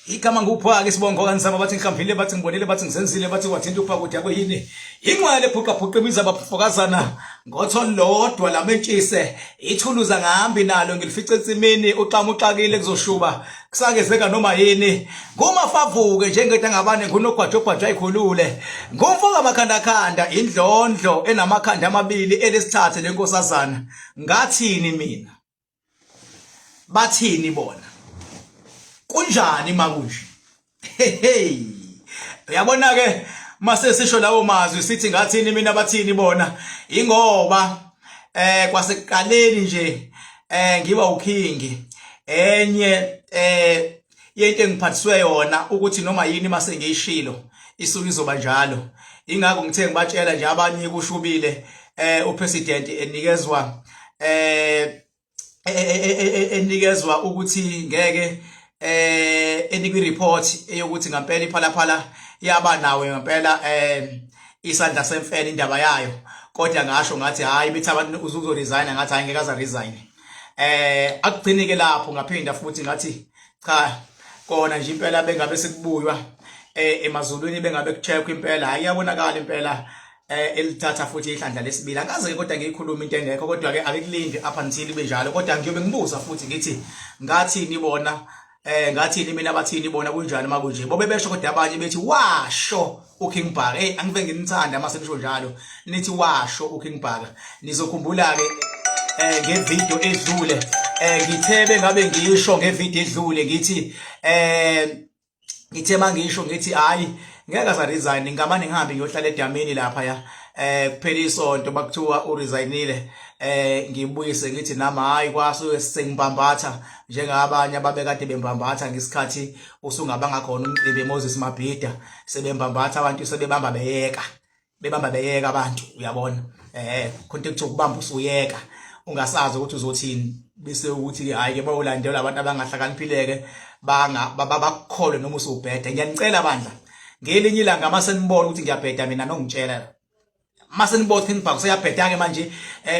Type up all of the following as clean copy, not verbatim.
Igama nguphaka isibongo kaNzama bathi ngihambile bathi ngibonile bathi ngizenzile bathi wathinta uphaka uthi yini. Ingcwele phuqa phuqa ibiza abafokazana ngotho lodwa lamentshise ithuluza ngahambi nalo ngilifice ensimini uxama uxakile kuzoshuba kusakezeka noma yini ngumafavuke njengento angabane ngunogwajogwajo ayikhulule ngumfoka makhandakhanda indlondlo enamakhanda amabili elesithathe lenkosazana ngathini mina Bathini bona? Kunjani makunje? Hey. Uyabona ke mase sisho lawo mazwi sithi ngathini mina bathini bona ingoba kwasekuqaleni nje ngiba uking enye yento engiphathiswe yona ukuthi noma yini mase ngiyishilo isuke izoba njalo ingakho ngithe ngibatshela nje abanye kushubile upresident enikezwa enikezwa ukuthi ngeke enikwe report eyokuthi ngempela iphalaphala yaba nawe ngempela isandla semfene indaba yayo kodwa ngasho ngathi hayi bethi abantu uzuzo resign ngathi hayi ngeke aza resign. Akugcini ke lapho ngaphinda futhi ngathi cha kona nje impela bengabe sekubuywa emazulwini bengabe kucheckwa impela hayi iyabonakala impela elithatha futhi ihlandla lesibili akaze ke kodwa ngiyikhuluma into engekho kodwa ke ake kulinde up until ibe njalo kodwa ngiyobe ngibuza futhi ngithi ngathini bona ngathini mina bathini bona kunjani makunje bobe besho kodwa abanye bethi washo uKing Bhaka. Hey, angive nginithanda uma senisho njalo nithi washo uKing Bhaka. Nizokhumbula ke ngevideo edlule ngithe bengabe ngisho ngevideo edlule ngithi ngithe mangisho ngithi hayi ngeke asa resign ngamane ngihambe ngiyohlala edamini lapha ya kuphela isonto bakuthiwa uresignile ngibuyise ngithi nami hayi kwasuke sengibambatha njengabanye ababekade bembambatha ngesikhathi usungabanga khona umcimbi Moses Mabhida sebembambatha abantu sebebamba beyeka bebamba beyeka abantu uyabona khonto ekuthiwa ukubamba usuyeka ungasazi ukuthi uzothini bese ukuthi hayi ke bawulandela abantu abangahlakaniphileke banga bakukholwe noma usubheda. Ngiyanicela bandla ngelinye ilanga mase nibona ukuthi ngiyabheda mina nongitshela mase nibona King Bhaka useyabheda ke manje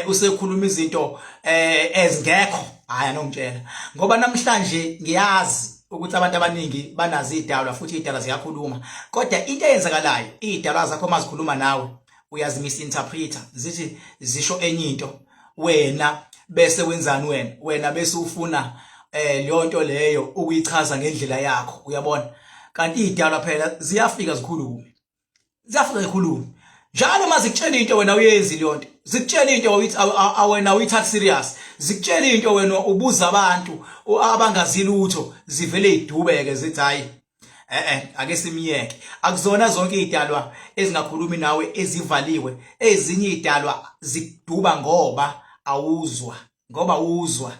usekhuluma izinto ezingekho hayi anongitshela ngoba namhlanje ngiyazi ukuthi abantu abaningi banazo idalwa futhi idalwa ziyakhuluma kodwa into eyenzakalayo idalwa zakho mazikhuluma nawe uyazimisinterpreter zithi zisho enye into wena bese wenzani wena wena bese ufuna leyo nto leyo ukuyichaza ngendlela yakho uyabona kanti idalwa phela ziyafika zikhulume ziyafika zikhulume njalo uma zikutshela into wena uyenzi leyo nto zikutshela into wena uyithatha serious zikutshela into wena ubuza abantu abangazi lutho zivele idubeke zithi hayi ake simyeke. Akuzona zonke izidalwa ezingakhulumi nawe ezivaliwe ezinye izidalwa zikuduba ngoba awuzwa ngoba uzwa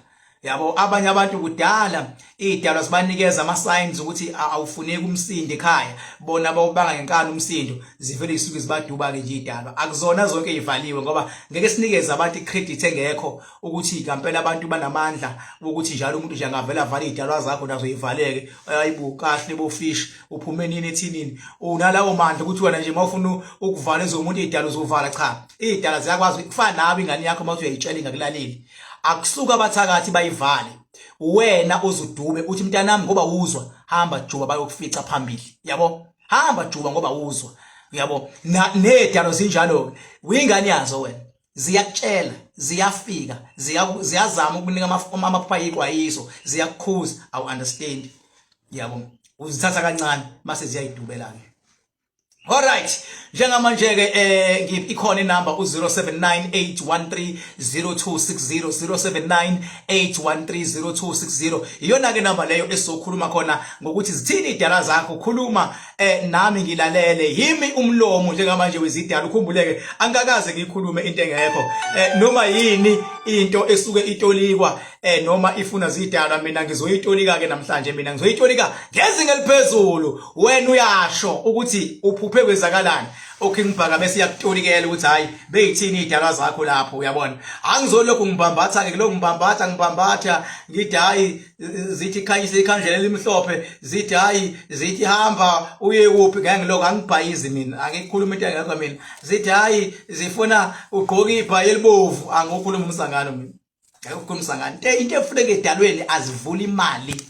yabo. Abanye abantu kudala idalwa sibanikeza ama signs ukuthi awufuneki umsindo ekhaya bona bawubanga ngenkani umsindo zivele isuke zibaduba ke nje idalwa. Akuzona zonke izivaliwe ngoba ngeke sinikeze abantu icredit engekho ukuthi ngempela abantu banamandla ukuthi njalo umuntu nje angavela avala idalwa zakho nazo ivaleke ayibo kahle bo fish uphume nini ethinini unalawo mandla ukuthi wena nje mawufuna ukuvala ezomuntu idalwa uzovala. Cha idalwa ziyakwazi kufana nawe ingane yakho mawuthi uyayitshela ingakulaleli akusuka abathakathi bayivale wena uzudube uthi mntanami ngoba uzwa hamba juba bayokufica phambili yabo hamba juba ngoba uzwa uyabo nedalo zinjalo uyingane yazo wena ziyakutshela ziyafika ziyazama ukunika amaphupha yiqwayiso ziyakukhuza awu understand yabo uzithatha kancane mase ziyayidubela ke. Alright njengamanje ke ikhona inamba u0798130260 0798130260 iyona ke namba leyo esizokhuluma khona ngokuthi zithini idala zakho khuluma nami ngilalele yimi umlomo njengamanje wezidala ukhumbuleke angikakaze ngikhulume into engekho noma yini into esuke itolikwa noma ifuna zidalwa mina ngizoyitolika ke namhlanje mina ngizoyitolika ngezinga eliphezulu wena uyasho ukuthi uphuphe kwenzakalani uKing Bhaka bese iyakutolikela ukuthi hayi beyithini idalwa zakho lapho uyabona angizolokhu ngibambatha ke kulokhu ngibambatha ngibambatha ngithi hayi zithi khanyisa ikhandlela elimhlophe zithi hayi zithi hamba uye kuphi ngeke ngilokhu angibhayizi mina angikhuluma into engekho mina zithi hayi zifuna ugqoke ibhayi elibovu angikhuluma umsangano mina. Ngeke ukhuluma umsangano. Into efuneka edalweni azivula imali.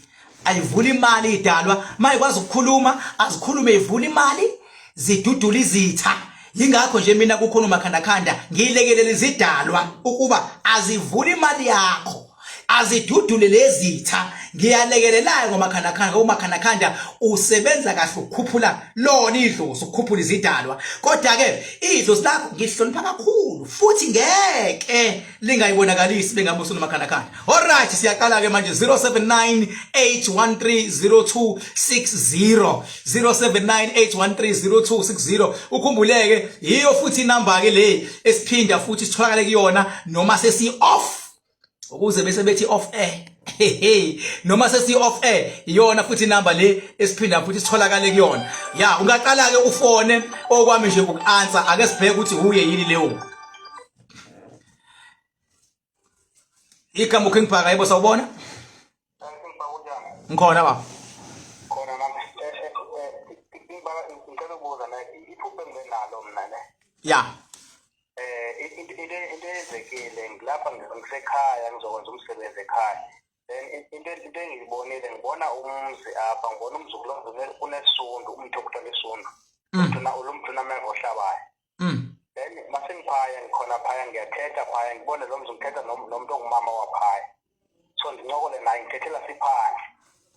Ayivula imali idalwa, mayikwazi ukukhuluma, azikhulume ivula imali, zidudula izitha. Yingakho nje mina kukhona umakhandakhanda ngilekelela izidalwa ukuba azivule imali yakho. Azidudule lezitha. Ngiyalekelelayo ngomakhandakhanda, umakhandakhanda usebenza kahle ukukhuphula lona idlozi, ukukhuphula izidalwa. Kodwa ke idlozi lakho ngihlonipha kakhulu futhi ngeke lingayibonakalisi bengabe usunomakhandakhanda. Alright, siyaqala ke manje 0798130260 0798130260 ukhumbuleke yiyo futhi inamba ke le esiphinda futhi sitholakale kuyona noma sesi off ukuze bese bethi off air noma sesi off air iyona futhi inamba le esiphinda futhi sitholakale kuyona. Ya, ungaqala ke ufone, okwami nje uku-answer. Ake sibheke ukuthi uye yini leyo. Igama uKing Bhaka, yebo, sawubona. Ngikhona baba. Khona nami. King Bhaka, ngicela ukubuza la, iphupho enginalo mina ne. Ya. Into eyenzekile ngilapha, ngisekhaya, ngizokwenza umsebenzi ekhaya. Then into engiyibonile, ngibona umzi apha, ngibona umzukulu unesundu, umthi okuthiwa lisundu. Umthi lo mthi unameva ohlabayo. Then masengiphaya, ngikhona phaya, ngiyathetha phaya, ngibone lo mzi, ngithetha nomuntu ongumama waphaya. So ndincokole naye, ngithethela siphandle.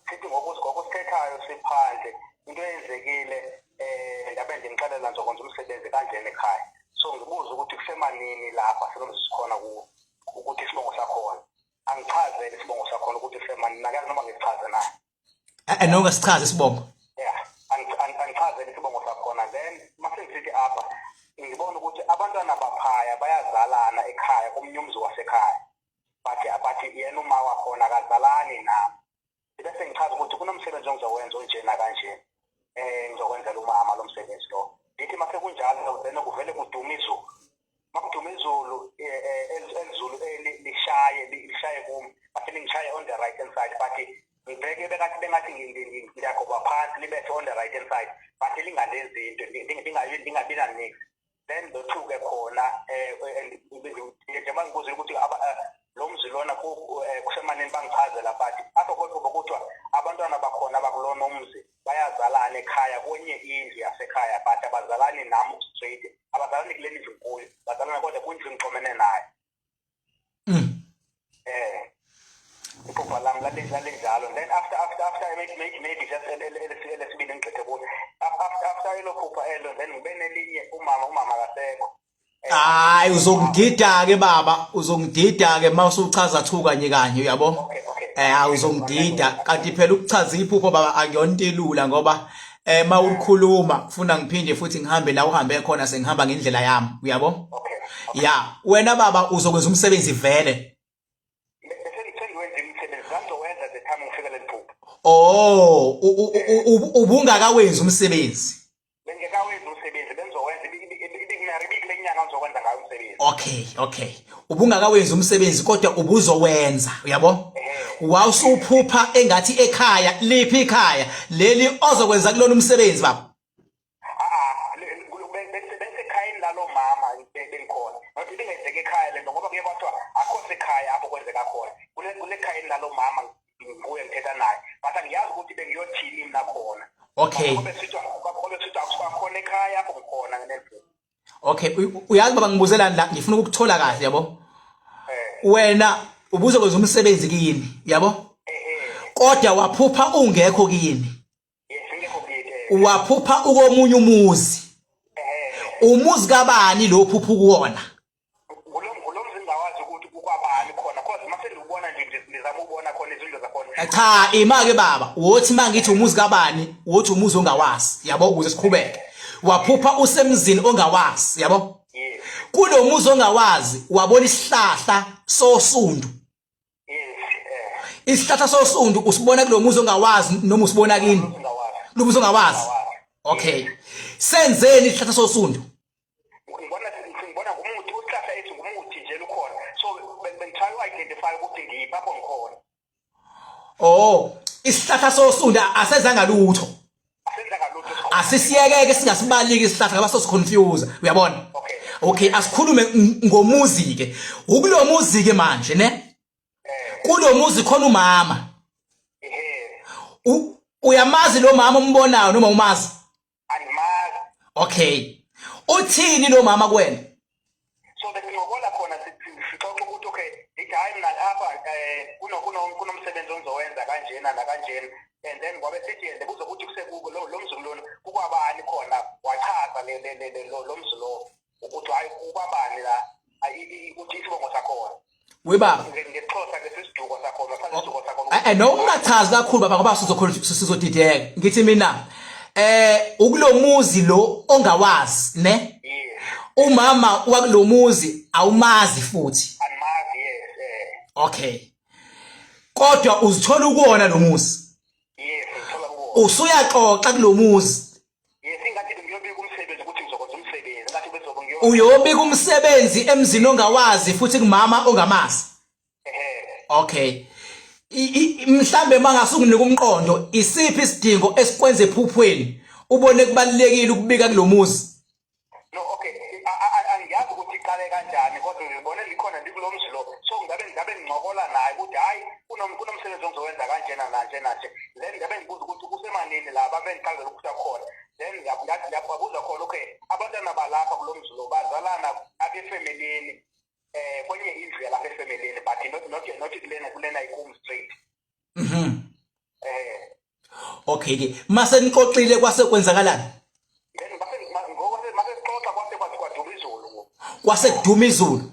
Sithi ngokusithethayo siphandle, into eyenzekile ndabe ndimxelela ngizokwenza umsebenzi kanjena ekhaya. So ngibuze ukuthi kusemanini lapha selomzi sikhona kuwo, ukuthi isibongo sakhona. Angichazele isibongo sakhona ukuthi kusemanini, akazi noma ngisichaze na. Noma sichaze isibongo. Yeah, angichazele isibongo sakhona. Then mase ngisithi apha ngibona ukuthi abantwana baphaya bayazalana ekhaya komnye umzi wasekhaya. But yena uma wakhona akazalani nami. Bese ngichaza ukuthi kunomsebenzi ongizowenza onjena kanje. Ngizokwenzela umama lo msebenzi lo. Ngithi mase kunjalo then kuvele kuduma izulu. Makuduma izulu, elizulu lishaye, lishaye kumi. Base lingishaye on the right hand side, but ngibheke bekathi bengathi ngiyagoba phansi, libethe on the right hand side, but lingandenzi into, ndingabi na nix. Then lothuke khona, njengoba ngibuzile ukuthi lo mzi lona kusemanini, bangichazela, but apha kodwa kuthiwa abantwana bakhona abakulona umzi bayazalana ekhaya kwenye indlu yasekhaya, but abazalani nami straight, abazalani kule ndlu nkulu, bazalana kodwa kwindlu engixhomene nayo. Iphupha lami lalinjalo. Then after maybe just elesibili ngigqithe kulo, after elo phupha elo, then ngibe nelinye. Umama akasekho. Hayi, uzongidida ke baba, uzongidida ke mawusuchaza thu kanye kanye, uyabo? Okay. Awuzongidida kanti phela ukuchaza iphupho baba akuyona into elula, ngoba mawukhuluma kufuna ngiphinde futhi ngihambe la uhambe khona, sengihamba ngendlela yami, uyabo? Okay. Ya, wena baba uzokwenza umsebenzi vele. Bese sengiwenza imisebenzi, ngangizowenza the time ngifika leli phupho. Oh, ubungakawenzi umsebenzi. Bengekawenzi umsebenzi, bengizowenza ibikumele ibikule nyanga ngizokwenza ngayo umsebenzi. Okay. Ubungakawenzi umsebenzi kodwa ubuzowenza, uyabo? Wawusuphupha engathi ekhaya, liphi ikhaya leli ozokwenza kulona umsebenzi baba? Bese ekhayeni lalo mama bengikhona. Not ibingenzeka ekhaya lento, ngoba kuye kwathiwa akho sekhaya apho kwenzeka khona. Kule khayeni lalo mama nguye ngithetha naye. But angiyazi ukuthi bengiyothini mina khona. Ngoba sithiwa akukhona ekhaya apho ngikhona ngeneliphi. Okay, uyazi baba ngibuzelani la, ngifuna ukukuthola kahle, yabo? Wena ubuzokwenza umsebenzi kini, yabo? Kodwa waphupha ungekho kini. Yes, ngekho kini. Waphupha ukomunye umuzi. Umuzi kabani lo phupha kuwona? Ngulo mzi ngingawazi ukuthi kukwabani khona, cause mase ndiwubona nje, ngizama ukubona khona izindlu zakhona. Cha, ima ke baba, wothi mangithi umuzi kabani, wothi umuzi ongawazi, yabo, ukuze siqhubeke. Waphupha usemzini ongawazi, yabo? Yes. Kulo muzi ongawazi wabona isihlahla sosundu. Yes. Isihlahla sosundu usibona kulo muzi ongawazi noma usibona kini? Ngingawazi. Lo muzi ongawazi. Okay. Senzeni isihlahla sosundu? Ngibona ngumuthi, usihlahla ethi ngumuthi nje lukhona. So bengitry u-identify ukuthi ngiyiphi apho ngikhona. Oh, isihlahla sosundu asenzanga lutho. Asenzanga lutho. Asisiyekeke, singasibaliki isihlahla ngoba sosiconfuse, uyabona? Okay. Okay, asikhulume ngomuzi ke. Ukulo muzi ke manje, ne? Kulo muzi khona umama. Uyamazi lo mama umbonayo noma umazi? Angimazi. Okay, uthini lo mama kuwena? So besincokola khona, sixoxa ukuthi okay, ngithi hhayi mina apha um kunomsebenzi ongizowenza kanjena nakanjena, and then kwabe sithi yena kuzokuthi kusekuko lo mzulu lona kukwabani khona. Wachaza lo mzi lo ukuthi hhayi kukwabani la, ukuthi isibongo sakhona. Webaba. NgesiXhosa ke sisiduko sakhona, wachaza isiduko sakhona. Eh, no, ungachazi kakhulu baba ngoba sizokhona sizodideka. Ngithi mina ukulomuzi lo ongawazi ne? Yes. Umama wakulomuzi awumazi futhi. Angimazi, yes. Okay. Kodwa uzithola ukuwona lo muzi. Yes, ngithola kuwona. Usuyaxoxa kulomuzi. Yes, ingathi ngiyobika umsebenzi ukuthi ngizokwenza umsebenzi. Ngathi bezobe ngiyo. Uyobika umsebenzi emzini ongawazi futhi kumama ongamazi. Ehhe. Okay. Mhlambe mangase unginike umqondo, isiphi isidingo esikwenza ephuphweni ubone kubalulekile ukubika kulomuzi? No, okay. Angiyazi ukuthi iqale kanjani kodwa ngibone likhona ndikulo mzi lo. So ngabe ngincokola naye ukuthi hayi kunomsebenzi ongizowenza kanjena nanje nanje. Then ngabe ngibuza ukuthi kusemanini la babe ngichazela ukuthi akhona. Then ngababuza khona, okay, abantwana balapha kulo mzi lo bazalana abefemelini kwenye indlu yalapha efemelini, but not kulena ikum straight. Okay ke, mase nixoxile kwase kwenzakalani? Then base ngoba mase sixoxa kwase kwathi kwaduma izulu ngoku. Kwase kuduma izulu.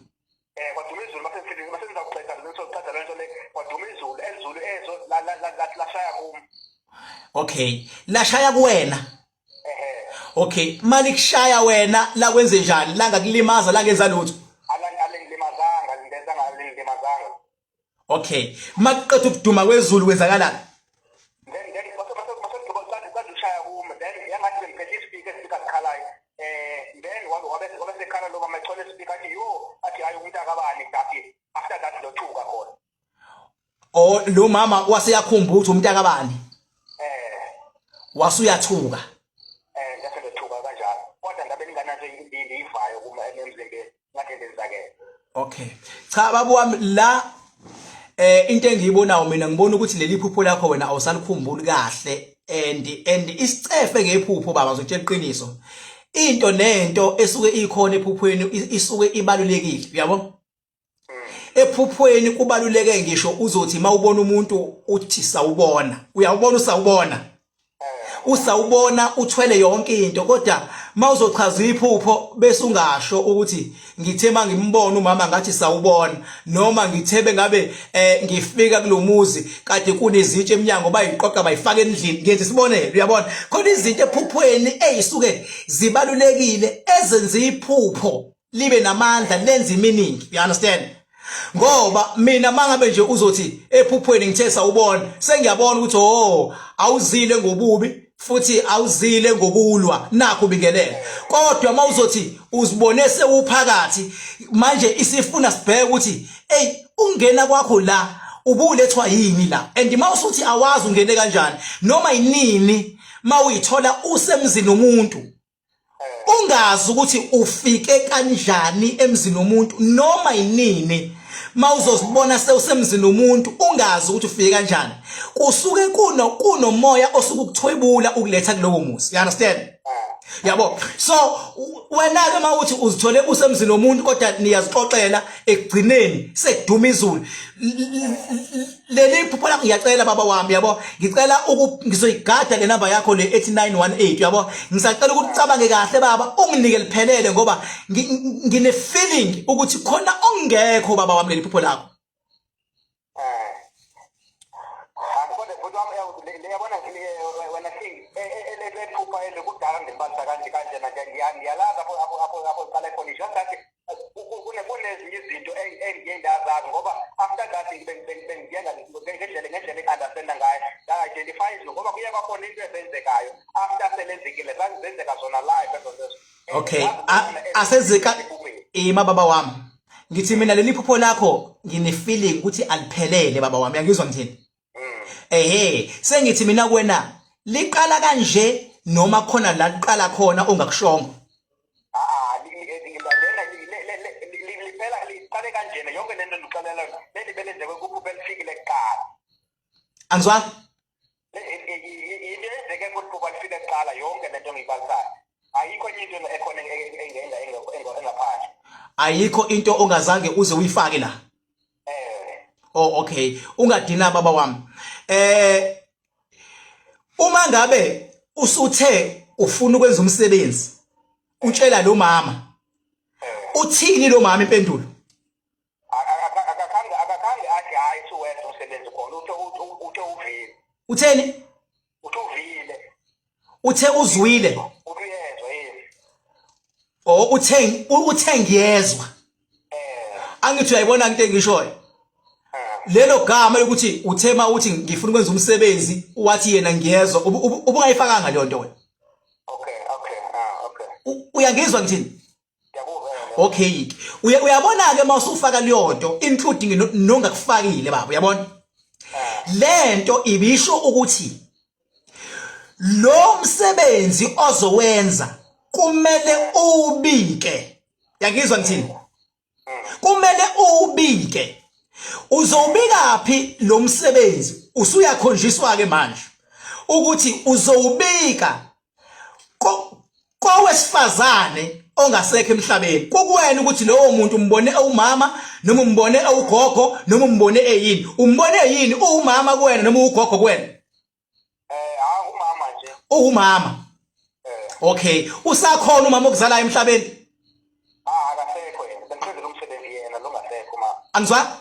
Kwaduma izulu mase sithi mase sizakuqeda sizoqeda lento le, kwaduma izulu, elizulu ezo la la la lashaya kum. Okay, lashaya kuwena. Ehe. Okay, mali kushaya wena la kwenze njani? La ngakulimaza, la ngenza lutho? Alingilimazanga, lingenzanga, alingilimazanga. Okay, makuqeda ukuduma kwezulu kwenzakalani? Then mase mase qeda ushaya kum, then yangathi bengiphethe ispeaker, ispeaker sikhalayo. Then wabe sekhala lo mama ethole ispeaker, athi yo, athi hayi umuntu akabani ngathi, after that lothuka khona. Oh, lo mama waseyakhumbula ukuthi umuntu akabani. Wasuyathuka. Ngase lothuka kanjalo. Kodwa ngabe ninganazo indivayo kuma emzimbeni ngathi ndenzakele. Okay. Cha baba wami, la into engiyibonayo mina, ngibona ukuthi leli phupho lakho wena awusalikhumbuli kahle and isicefe ngephupho baba, ngizokutshela iqiniso. Into nento esuke ikhona ephuphweni isuke ibalulekile, uyabo? Ephuphweni kubaluleke ngisho uzothi mawubona umuntu uthi sawubona, uyawubona usawubona. Usawubona uthwele yonke into, kodwa mawuzochaza iphupho bese ungasho ukuthi ngithe mangimbona umama ngathi sawubona, noma ngithe bengabe ngifika kulomuzi kade kunezitshe eminyango bayiqoqa bayifaka endlini, ngenza isibonelo, uyabona khona izinto ephuphweni ezisuke zibalulekile ezenza iphupho libe namandla, lenze meaning, you understand? Ngoba mina mangabe nje uzothi ephuphweni ngithe sawubona, sengiyabona ukuthi oh, awuzile ngobubi futhi awuzile ngokulwa, nakho ubingelela. Kodwa mawuzothi uzibone sewuphakathi manje, isifuna sibheke ukuthi hey, ungena kwakho la ubulethwa yini la, and mawusuthi awazi ungene kanjani, noma yinini mawuyithola usemzini womuntu ungazi ukuthi ufike kanjani emzini womuntu, noma yinini mawuzozibona sewusemzini womuntu ungazi ukuthi ufike kanjani, kusuke kunomoya osuke ukuthwebula ukuletha kulowo muzi, you understand? Yabo, so wena ke mawuthi uzithole usemzini womuntu kodwa niyazixoxela, ekugcineni sekuduma izulu, leli phupho lakho, ngiyacela baba wami, yabo, ngicela ngizoyigada le namba yakho le ethi 918, yabo, ngisacela ukuthi ucabange kahle baba, unginike liphelele ngoba ngine feeling ukuthi khona ongekho baba wami leli phupho lakho. Kodwa bhuti wami, yabona wena king, lephupha elikudala ngilibalisa kanje kanjena nje, ngiyalazi apho liqale khona. Just that kunezinye izinto engiye ndazazi ngoba after that bengiye ngendlela engi-understanda ngayo, nga-identify izinto ngoba kuye kwakhona into ezenzekayo after selenzekile, zazenzeka zona live ezo nto. Okay, asezika ima baba wami, ngithi mina leli phupho lakho ngine feeling ukuthi aliphelele baba wami, uyangizwa ngithini? Ehe, sengithi mina kuwena liqala kanje noma khona la liqala khona ongakushongo? Ah, lena liphela liqale kanjena yonke lento ndixelela leli belenzeke kuphupho elifikile kuqala. Angizwanga. lento engiyibalisayo. Ayikho enye into ekhona engaphandle. Ayikho into ongazange uze uyifake la. Oh okay, ungadina baba wami. Uma ngabe usuthe ufuna ukwenza umsebenzi utshela lo mama, uthini lo mama impendulo? Akakhange athi hayi suwenza umsebenzi khona, uthe uvile. Utheni? Uthe uvile. Uthe uzwile. Uthi uyezwa yini? Oh, uthe ngiyezwa. Angithi uyayibona into engishoyo. Lelo gama lokuthi uthema uthi ngifuna ukwenza umsebenzi wathi yena ngiyezwa, ubungayifakanga leyo nto wena. Okay. Uyangizwa ngithini? Ngiyakuzwa. Okay. Uyabona ke mawusufaka leyo nto including nongakufakile baba, uyabona? Lento ibisho ukuthi lo msebenzi ozowenza kumele ubike. Yangizwa ngithini? Kumele ubike. Uzowubika phi lo msebenzi? Usuyakhonjiswa ke manje ukuthi uzowubika kowesifazane ongasekho emhlabeni. Kukuwena ukuthi lowo muntu umbone ewumama noma umbone ewugogo noma umbone eyini. Umbone yini, uwumama kuwena noma ugogo kuwena? Hayi, umama nje. Uwumama. Okay, usakhona umama okuzalayo emhlabeni? Ah, akasekho yena. Bengisenzela umsebenzi yena lo ngasekho ma. Angizwa?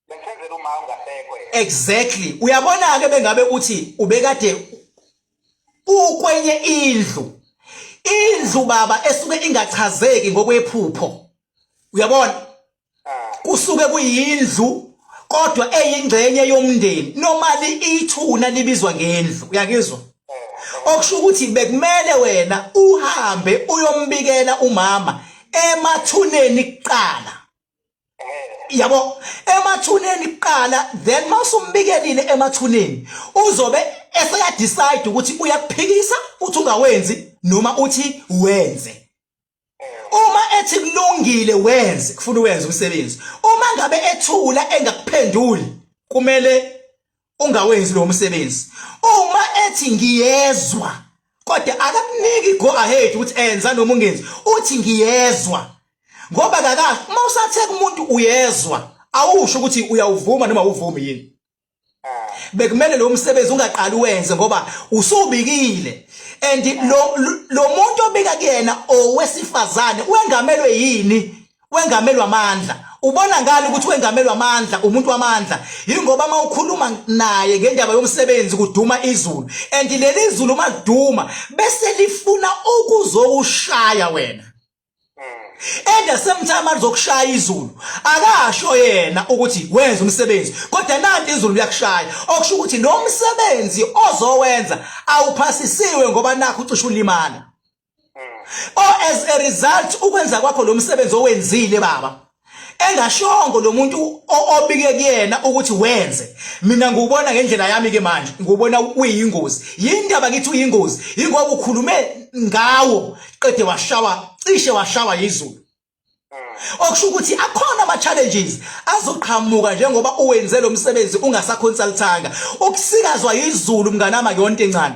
Bengisenzela uma ungasekho yena. Exactly. Uyabona ke bengabe uthi ubekade ukwenye indlu. Indlu baba esuke ingachazeki ngokwephupho. Uyabona? Kusuke kuyindlu kodwa eyingxenye yomndeni. Normally ithuna libizwa ngendlu. Uyakizwa? Okusho ukuthi bekumele wena uhambe uyombikela umama emathuneni kuqala. Yabo, emathuneni kuqala, then mawusumbikelile emathuneni uzobe eseya decide ukuthi uyakuphikisa uthi ungawenzi noma uthi wenze. Uma ethi kulungile wenze, kufuna uwenze umsebenzi. Uma ngabe ethula engakuphenduli, kumele ungawenzi lo msebenzi. Uma ethi ngiyezwa kodwa akakuniki go ahead ukuthi enza noma ungenzi, uthi ngiyezwa ngoba kakahle. Uma usathe kumuntu uyezwa, awusho ukuthi uyawuvuma noma awuvumi yini. Bekumele lo msebenzi ungaqali uwenze ngoba usubikile, and lo muntu obika kuyena owesifazane wengamelwe yini? Wengamelwa amandla. Ubona ngani ukuthi wengamelwa amandla? Umuntu wamandla yingoba uma ukhuluma naye ngendaba yomsebenzi kuduma izulu, and leli zulu uma liduma bese lifuna ukuzokushaya wena. At the same time alizokushaya izulu, akasho yena ukuthi wenza umsebenzi, kodwa nanti izulu liyakushaya, okusho ukuthi lo msebenzi ozowenza awuphasisiwe ngoba nakho ucishe ulimala. Or as a result ukwenza kwakho lo msebenzi owenzile baba, engashongo lo muntu obike kuyena ukuthi wenze, mina ngiwubona ngendlela yami ke manje, ngiwubona uyingozi. Yindaba ngithi uyingozi ingoba ukhulume ngawo qede washawa, cishe washawa yizulu, okusho ukuthi akhona ama challenges azoqhamuka njengoba uwenze lo msebenzi ungasaconsultanga. Ukusikazwa yizulu mnganami akuyonto encane,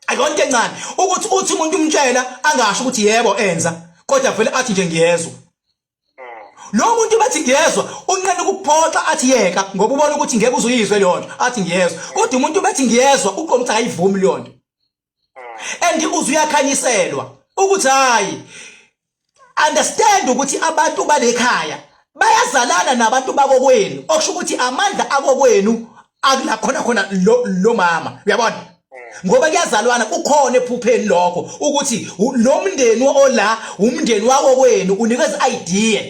akuyonto encane ukuthi uthi umuntu umtshela angasho ukuthi yebo enza, kodwa vele athi nje ngiyezwa. Lo muntu bathi ngiyezwa unqena ukuphoxa athi yeka, ngoba ubona ukuthi ngeke uzuyizwe leyo nto athi ngiyezwa. Kodwa umuntu bathi ngiyezwa uqonda ukuthi akayivumi leyo nto, and uze uyakhanyiselwa ukuthi hayi, understand ukuthi abantu balekhaya bayazalana nabantu bakokwenu, okusho ukuthi amandla akokwenu akula khona khona lo mama, uyabona, ngoba kuyazalwana kukhona ephupheni lokho ukuthi lo mndeni ola umndeni wakokwenu unikeza idea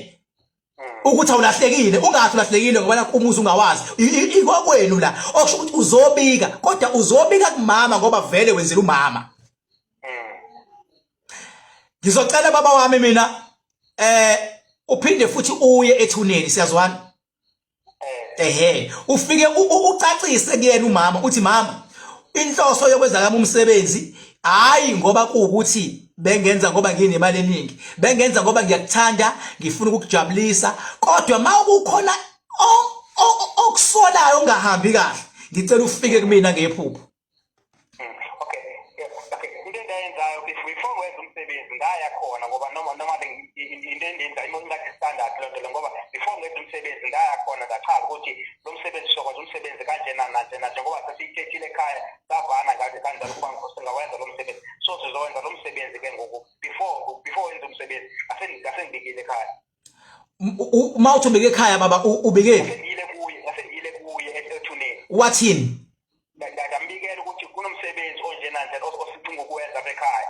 ukuthi awulahlekile, ungathi ulahlekile ngoba nakho umuzi ungawazi, ikokwenu la, okusho ukuthi uzobika, kodwa uzobika kumama ngoba vele wenzela umama. Ngizocela baba wami mina uphinde futhi uye ethuneni, siyazwana? Ehe, ufike ucacise kuyena umama uthi mama, inhloso yokwenza kami umsebenzi hayi ngoba kuwukuthi bengenza ngoba nginemali eningi, bengenza ngoba ngiyakuthanda, ngifuna ukukujabulisa, kodwa mawukukhona okusolayo ongahambi kahle, ngicela ufike kumina ngephupho. Okay. umsebenzi ngaya khona, ngoba noma into endenza ingathi standard loo nto le, ngoba before ngenza umsebenzi ngaya khona, ngachaza ukuthi lo msebenzi sokwenza umsebenzi kanjena nanjena, njengoba sesiyithethile ekhaya, savana ngathi kanjalo ukuba singawenza lo msebenzi, so sizowenza lo msebenzi ke ngoku. Before wenza umsebenzi ngasengibikile ekhaya. Uma uthi ubike ekhaya, baba, ubikephi? Ngasengiyile kuye ethuneni. Wathini? Ngambikela ukuthi kunomsebenzi onjena nje osicinga ukuwenza apha ekhaya.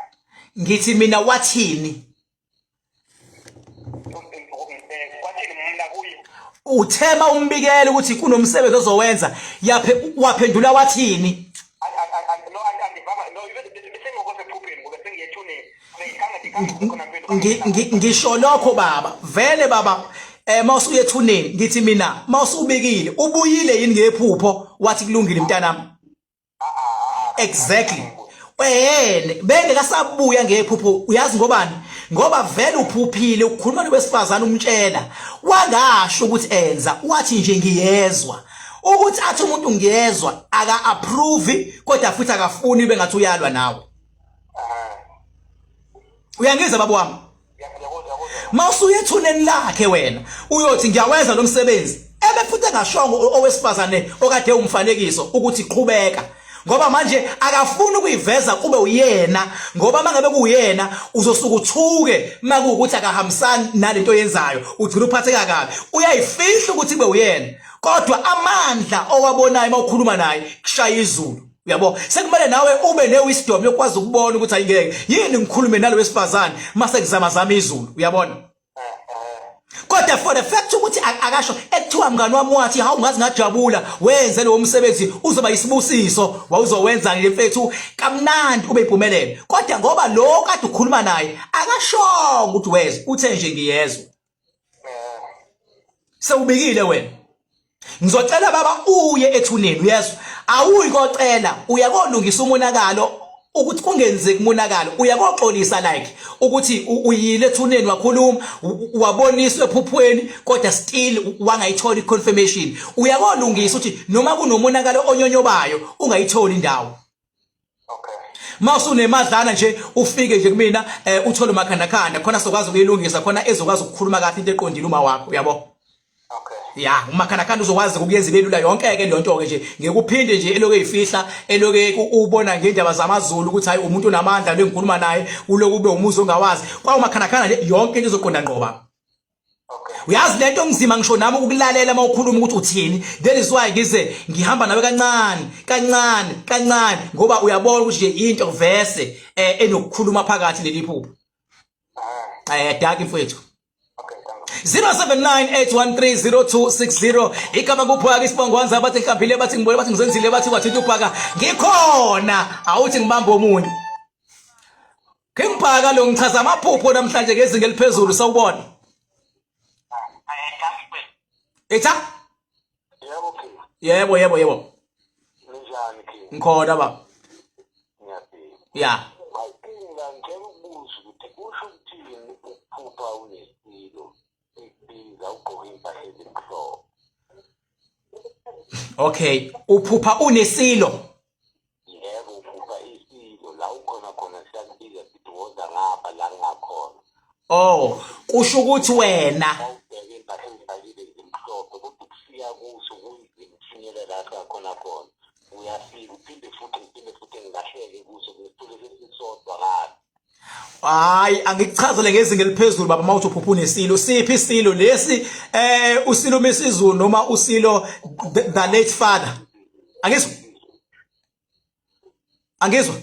Ngithi mina, wathini? Kwathini mna kuye? Uthema umbikela ukuthi kunomsebenzi ozowenza, yaphe waphendula wathini? No, andivanga, no, besengokosephupheni ngoba sengiyethuneni, khange khona mpilo. Ngisho lokho, baba, vele baba, mawusuye ethuneni, ngithi mina, mawusubikile, ubuyile yini ngephupho wathi kulungile mntanami? Exactly, wena bengekasabuya ngephupho, uyazi ngobani? Ngoba vele uphuphile ukukhuluma nowesifazane, umtshela, wangasho ukuthi enza, wathi nje ngiyezwa ukuthi athi umuntu ngiyezwa, aka approve, kodwa futhi akafuni bengathi uyalwa nawe. Uyangizwa, baba wami? Mawusuye ethuneni lakhe wena, uyothi ngiyawenza lo msebenzi, ebe futhi engashongo owesifazane okade umfanekiso ukuthi qhubeka, ngoba manje akafuni ukuyiveza kube uyena, ngoba mangabe kuyena uzosuka uthuke makuwukuthi akahambisani nalento yenzayo, ugcina uphatheka kabi. Uyayifihla ukuthi kube uyena, kodwa amandla owabonayo mawukhuluma naye kushaya izulu, uyabo? Sekumele nawe ube ne-wisdom yokwazi ukubona ukuthi ayingeke yini ngikhulume nalo wesifazane mase kuzamazama izulu, uyabona? Kodwa for the fact ukuthi akasho, ekuthiwa mngani wami wathi hawu, ngazi ngajabula, wenze lowo msebenzi, uzoba isibusiso, wawuzowenza nje mfethu kamnandi, ube impumelelo, kodwa ngoba lo kade ukhuluma naye akashongo ukuthi wezwe, uthe nje ngiyezwa, sewubikile wena. Ngizocela, baba, uye ethuneni, uyezwa? Awuyi kocela, uyakolungisa umonakalo ukuthi kungenzeki umonakalo, uyakoxolisa, like ukuthi uyile ethuneni, wakhuluma, waboniswa ephuphweni, kodwa still wangayithola i-confirmation. Uyakolungisa ukuthi noma kunomonakalo onyonyobayo ungayitholi indawo. Mawusunemadlana nje, ufike nje kumina, uthole umakhandakhanda khona, sokwazi ukuyilungisa khona, ezokwazi ukukhuluma kahle into eqondile uma wakho, uyabo? Okay. Ya, umakhandakhanda uzokwazi ukuyenza ibe lula yonke ke leyo nto ke nje, ngeke uphinde nje eloku eyifihla, eloku ubona ngendaba zamaZulu ukuthi hayi, umuntu unamandla lo engikhuluma naye, uloku ube umuzi ongawazi. Kwa umakhandakhanda nje yonke into izoqonda ngqoba. Uyazi lento ngizima ngisho nami ukulalela uma ukhuluma ukuthi uthini. That is why ngize ngihamba nawe kancane kancane kancane, ngoba uyabona ukuthi nje into vese enokukhuluma phakathi leli phupho. Daki mfowethu. Okay, thank you. 0798130260, igama kuphaka, isibongo wanza, bathi ngihlambile, bathi ngibone, bathi ngizenzile, bathi wathinta ubhaka, ngikhona, awuthi ngibambe omunye. King Bhaka lo, ngichaza amaphupho namhlanje ngezinga eliphezulu, sawubona. Etha? Yebo, King. Yebo. Ninjani, King? Ngikhona, baba. Ngiyaphila. Ya. My King, la ngicela ukubuza ukuthi kusho ukuthini ukuphupha unesilo ekubiza, ugqoke impahla ezimhlophe? Okay, uphupha unesilo. Yebo, uphupha isilo la ukhona khona, siyakubiza, sithi woza ngapha la ngakhona. Oh, kusho ukuthi wena Awubheke impahla ezifakile ezimhlophe, kodwa ukufika kuso kunzima ukufinyelela la khona khona. Uyafika, uphinde futhi ngilahleke kuso, ngisithole sesisodwa ngapha. Hayi, angikuchazele ngezinga eliphezulu, baba. Mawuthi uphupha unesilo, siphi isilo lesi? Usilo mesizulu noma usilo the late father? Angizwa. Angizwa.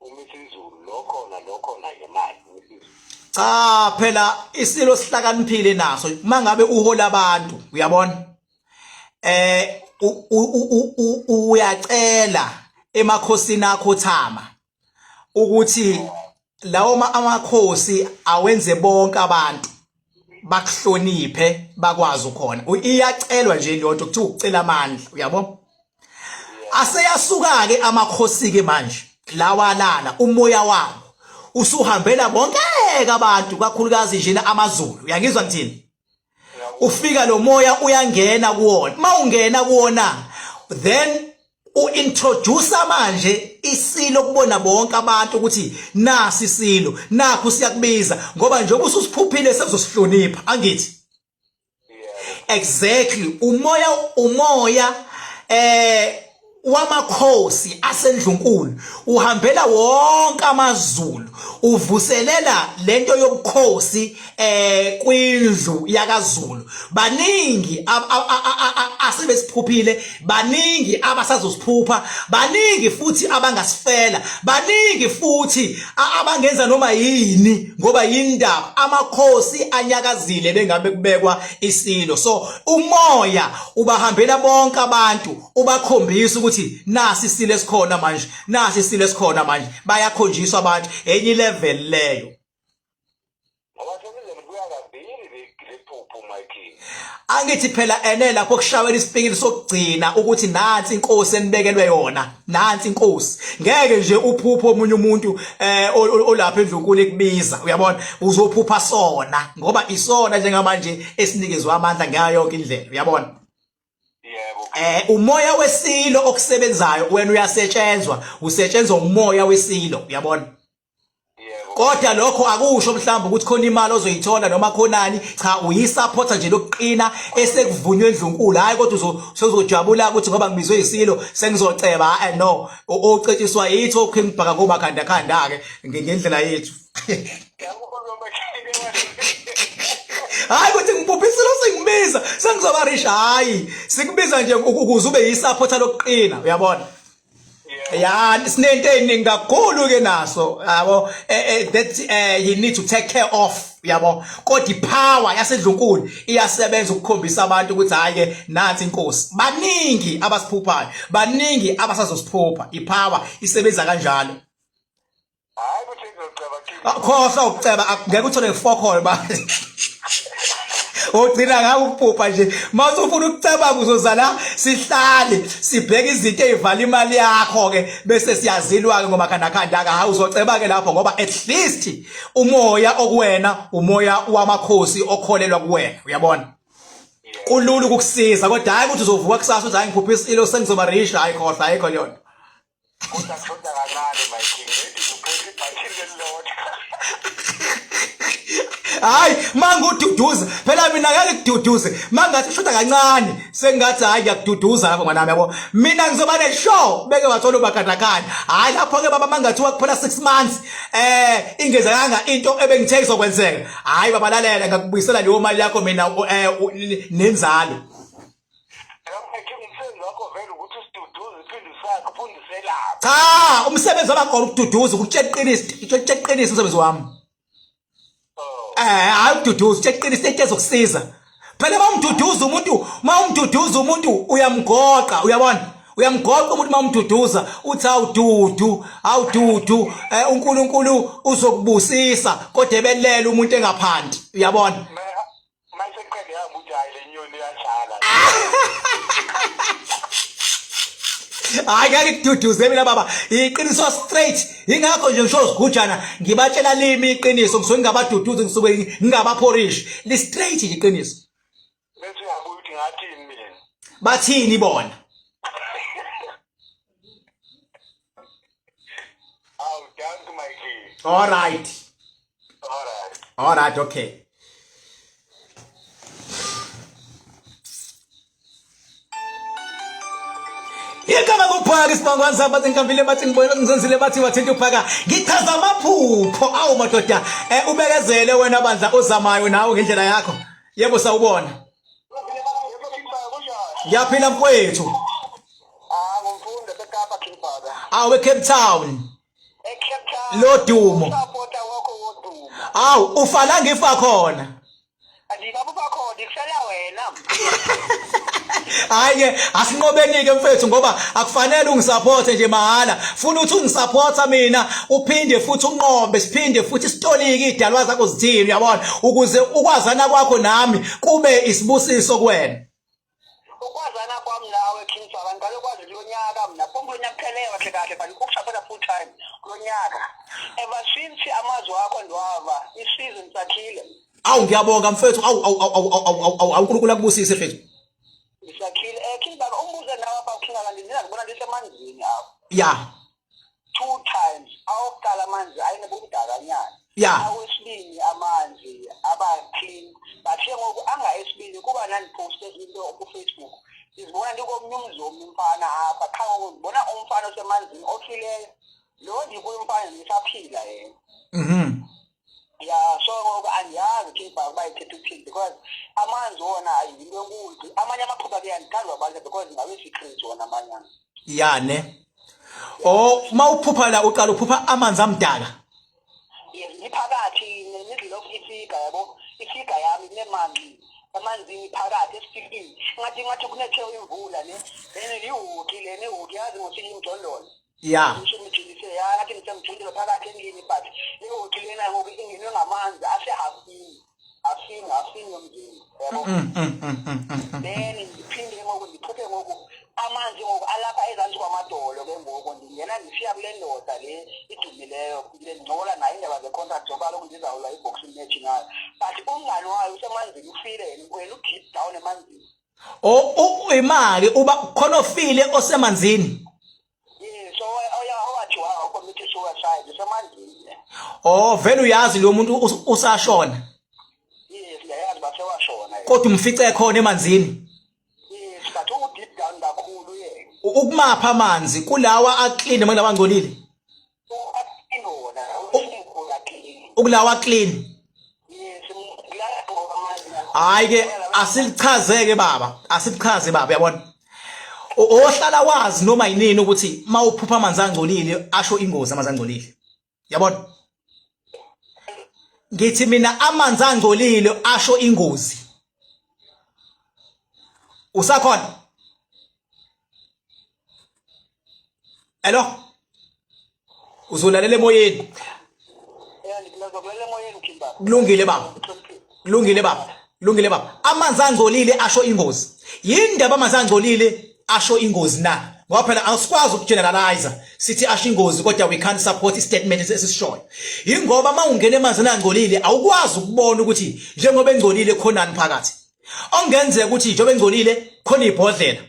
UMisizulu lo khona, lo khona nje manje uMisizulu. Cha phela, isilo sihlakaniphile naso. Mangabe uhola abantu, uyabona? Uyacela emakhosini akhothama ukuthi lawo amakhosi awenze bonke abantu bakuhloniphe, bakwazi ukhona. Iyacelwa nje leyo nto, kuthiwa ukucela amandla, uyabo? Aseyasuka ke amakhosi ke manje lawa lana, umoya wabo usuhambela bonke abantu, kakhulukazi nje amaZulu, uyangizwa ngithini? Ufika lo moya, uyangena kuwona. Mawungena kuwona, then Uintroduce manje isilo kubona bonke abantu ukuthi nasi isilo, nakho siyakubiza ngoba njengoba ususiphuphile sezosihlonipha, angithi? Exactly, umoya wamakhosi asendlunkulu uhambela wonke amaZulu, uvuselela lento yobukhosi kwindlu yakaZulu. Baningi asebesiphuphile, baningi abasazosiphupha, baningi futhi abangasifela, baningi futhi abangenza noma yini ngoba yindaba amakhosi anyakazile bengabe kubekwa isilo. So umoya ubahambela bonke abantu, ubakhombisa ukuthi nasi isilo esikhona manje, nasi isilo esikhona manje. Bayakhonjiswa abantu enye level leyo. Ngoba selize libuya kabili lephupho my king. Angithi phela ene lapho kushawela isipikili sokugcina ukuthi nansi inkosi enibekelwe yona, nansi inkosi. Ngeke nje uphupho omunye umuntu olapha endlunkulu ekubiza, uyabona, uzophupha sona ngoba isona njengamanje esinikezwe amandla ngayo yonke indlela, uyabona. Yebo. Umoya wesilo okusebenzayo wena uyasetshenzwa, usetshenzwa umoya wesilo, uyabona. Kodwa lokho akusho mhlawumbe ukuthi khona imali ozoyithola noma khonani, cha, uyisupporter nje lokuqina esekuvunywe endlunkulu. Hayi, kodwa usuzojabula ukuthi ngoba ngibizwe isilo sengizoceba. No, ocetshiswa yithi oKing Bhaka kuba khanda khanda ke ngendlela yethu. Hayi ukuthi ngiphupha isilo singibiza sengizoba rich, hayi, sikubiza nje ukuze ube yisupporter lokuqina, uyabona. Ya, sinento eziningi kakhulu ke naso, yabo, that you need to take care of, yabo. Kodwa ipower yasedlunkulu iyasebenza ukukhombisa abantu ukuthi hayi ke nansi inkosi. Baningi abasiphuphayo, baningi abasazosiphupha, ipower isebenza kanjalo. Hayi ukuthi ngizoceba king. Khohlwa ukuceba, ngeke uthole fokhol ba. Ugcina ngawe ukuphupha nje. Mase ufuna ukucabanga uzozala sihlale sibheke izinto ezivala imali yakho ke bese siyazilwa ke ngoba khanda khanda ka hayi uzoceba ke lapho ngoba at least umoya okuwena umoya wamakhosi okholelwa kuwena, uyabona. Kulula ukukusiza kodwa hayi ukuthi uzovuka kusasa uthi hayi ngiphupha isilo sengizoba rich, hayi khohlwa, ayikho leyo nto. Kodwa kushoda kancane my king, maybe uphephe ibhathini lelilodwa. Hayi mangududuza phela mina ngeke kududuze mangathi kushoda kancane sengathi hayi ngiyakududuza lapho mwanami, yabo. Mina ngizoba ne show beke wathola ubakandakanda. Hayi lapho ke baba mangathiwa kuphela 6 months ingenzekanga into ebengithe izokwenzeka, hayi baba lalela ngakubuyisela leyo mali yakho mina nenzalo. Umsebenzi wakho vele ukuthi usiduduze uphinde usakhe uphinde uselaphe. Cha, umsebenzi wami ukududuza, ukutshela iqiniso, ukutshela iqiniso umsebenzi wami. Hayi ukududuza, ukutshela iqiniso into ezokusiza. Phela mawumduduza umuntu, mawumduduza umuntu uyamgoqa, uyabona? Uyamgoqa umuntu mawumduduza, uthi awududu, awududu, uNkulunkulu uzokubusisa, kodwa ebelele umuntu engaphansi, uyabona? Mayiseqede yahamba uthi hayi le nyoni iyadlala. Hayi ngeke kududuze mina baba, iqiniso straight. Ingakho nje ngisho sigujana ngibatshela limi iqiniso, ngisuke ngingabaduduzi, ngisuke ngingabaphorishi. Li straight nje iqiniso. Bese uyabuya uthi ngathini mina? Bathini bona? Awu dankie my king. All right. All right. All right, okay. Igama kuphaka isibangwane sami bathi ngihambile bathi ngibone ngizenzile bathi wathinta uphaka ngichaza amaphupho awu madoda ubekezele wena bandla ozamayo nawe ngendlela yakho. Yebo sawubona. Ngiyaphila mfowethu. Ah ngimfunda eKapa King Bhaka. Awu eCape Town. eCape Town. Lodumo. Usapota wakho wodumo. Awu ufala ngifa khona. Andikabuba khona ngifela wena. Hayi ke asinqobeni ke mfethu ngoba akufanele ungisupporte nje mahala. Funa ukuthi ungisupporta mina uphinde futhi unqobe siphinde futhi sitolike idalwa zakho zithini, uyabona, ukuze ukwazana kwakho nami kube isibusiso kuwena. Ukwazana kwami nawe King Bhaka ngiqale kwazi kulo nyaka mina kulo nyaka kupheleyo kahle kahle but ukusapota full time kulo nyaka. Ever since amazwi akho ndiwava isizwe ngisakhile. Awu ngiyabonga mfethu, awu awu awu awu awu awu uNkulunkulu akubusise mfethu. Ngisakhile King Bhaka umbuze nawe apha King. kanti ngizibona ndisemanzini apho. Ya. Two times, awokuqala amanzi ayenobumdakanyana. Awesibini amanzi aba clean, but ke ngoku anga esibini kuba nandiphoste into ku-Facebook, ndizibona ndikomnye umzi womnye umfana apha, qha ngoku ndibona umfana osemanzini ofileyo, lo ndikuye umfana ndisaphila yena. Ya, so ngoku andiyazi King uba ithetha ukuthini, because amanzi wona ayinto enkulu. Amanye amaphupha ke andithanda wabalisa because ngawe-secret wona amanye. Ya ne, oh, mawuphupha la uqala uphupha amanzi amdaka? Yes, ngiphakathi ne-middle of ifiga, yabo, ifiga yami inemanzi emanzini phakathi esifikini, ngathi kunethe imvula ne, then lihoki lena, ihoki yazi ngosiye imjondolo. Ngisho ngijulise ya, ngathi ngisemjondolo phakathi endlini, but ihoki lena ngoku ingenwe ngamanzi asehafini, hafini, hafini yomzimba, yabo. Then ngiphinde ngoku ndiphuphe ngoku amanzi ngoku alapha ezantsi kwamadolo. Ke ngoku ndingena ndisiya kule ndoda le idumileyo le, ndincokola nayo iindaba ze-contract zoba kaloku ndizawulwa i-boxing match nayo, but umngani wayo usemanzini, ufile yena, wena u-deep down emanzini. Oh, imali uba khona ofile osemanzini? Yes, owathi wa-commit suicide usemanzini. Oh, vele uyazi lo muntu usashona? Yes, ndiyayazi uba sewashona yena. Kodwa umfice khona emanzini? Yes, but u-deep down kakhulu yena. Ukumapha amanzi, kulawa a-clean noma kulawa angcolile? U-clean wona, u-clean. Ukulawa clean? Yes, kulapho amanzi. Hayi ke, asilichazeke baba, asilichaze baba. Uyabona, ohlala wazi noma yinini ukuthi mawuphupha amanzi angcolile asho ingozi amanzi angcolile. Yabona, ngithi mina amanzi angcolile asho ingozi. Usakhona? Hello, uzolalela emoyeni? Yeah, ngizokulalela emoyeni, Kimba. Kulungile baba, kulungile baba, kulungile baba. Amanzi angcolile asho ingozi. Yindaba amanzi angcolile asho ingozi na? Ngoba phela asikwazi ukugeneralize sithi asho ingozi, kodwa we can't support istatement esisishoyo. Yingoba uma ungena emanzini angcolile awukwazi ukubona ukuthi njengoba engcolile khonani phakathi. Okungenzeka ukuthi njengoba engcolile khona ibhodlela,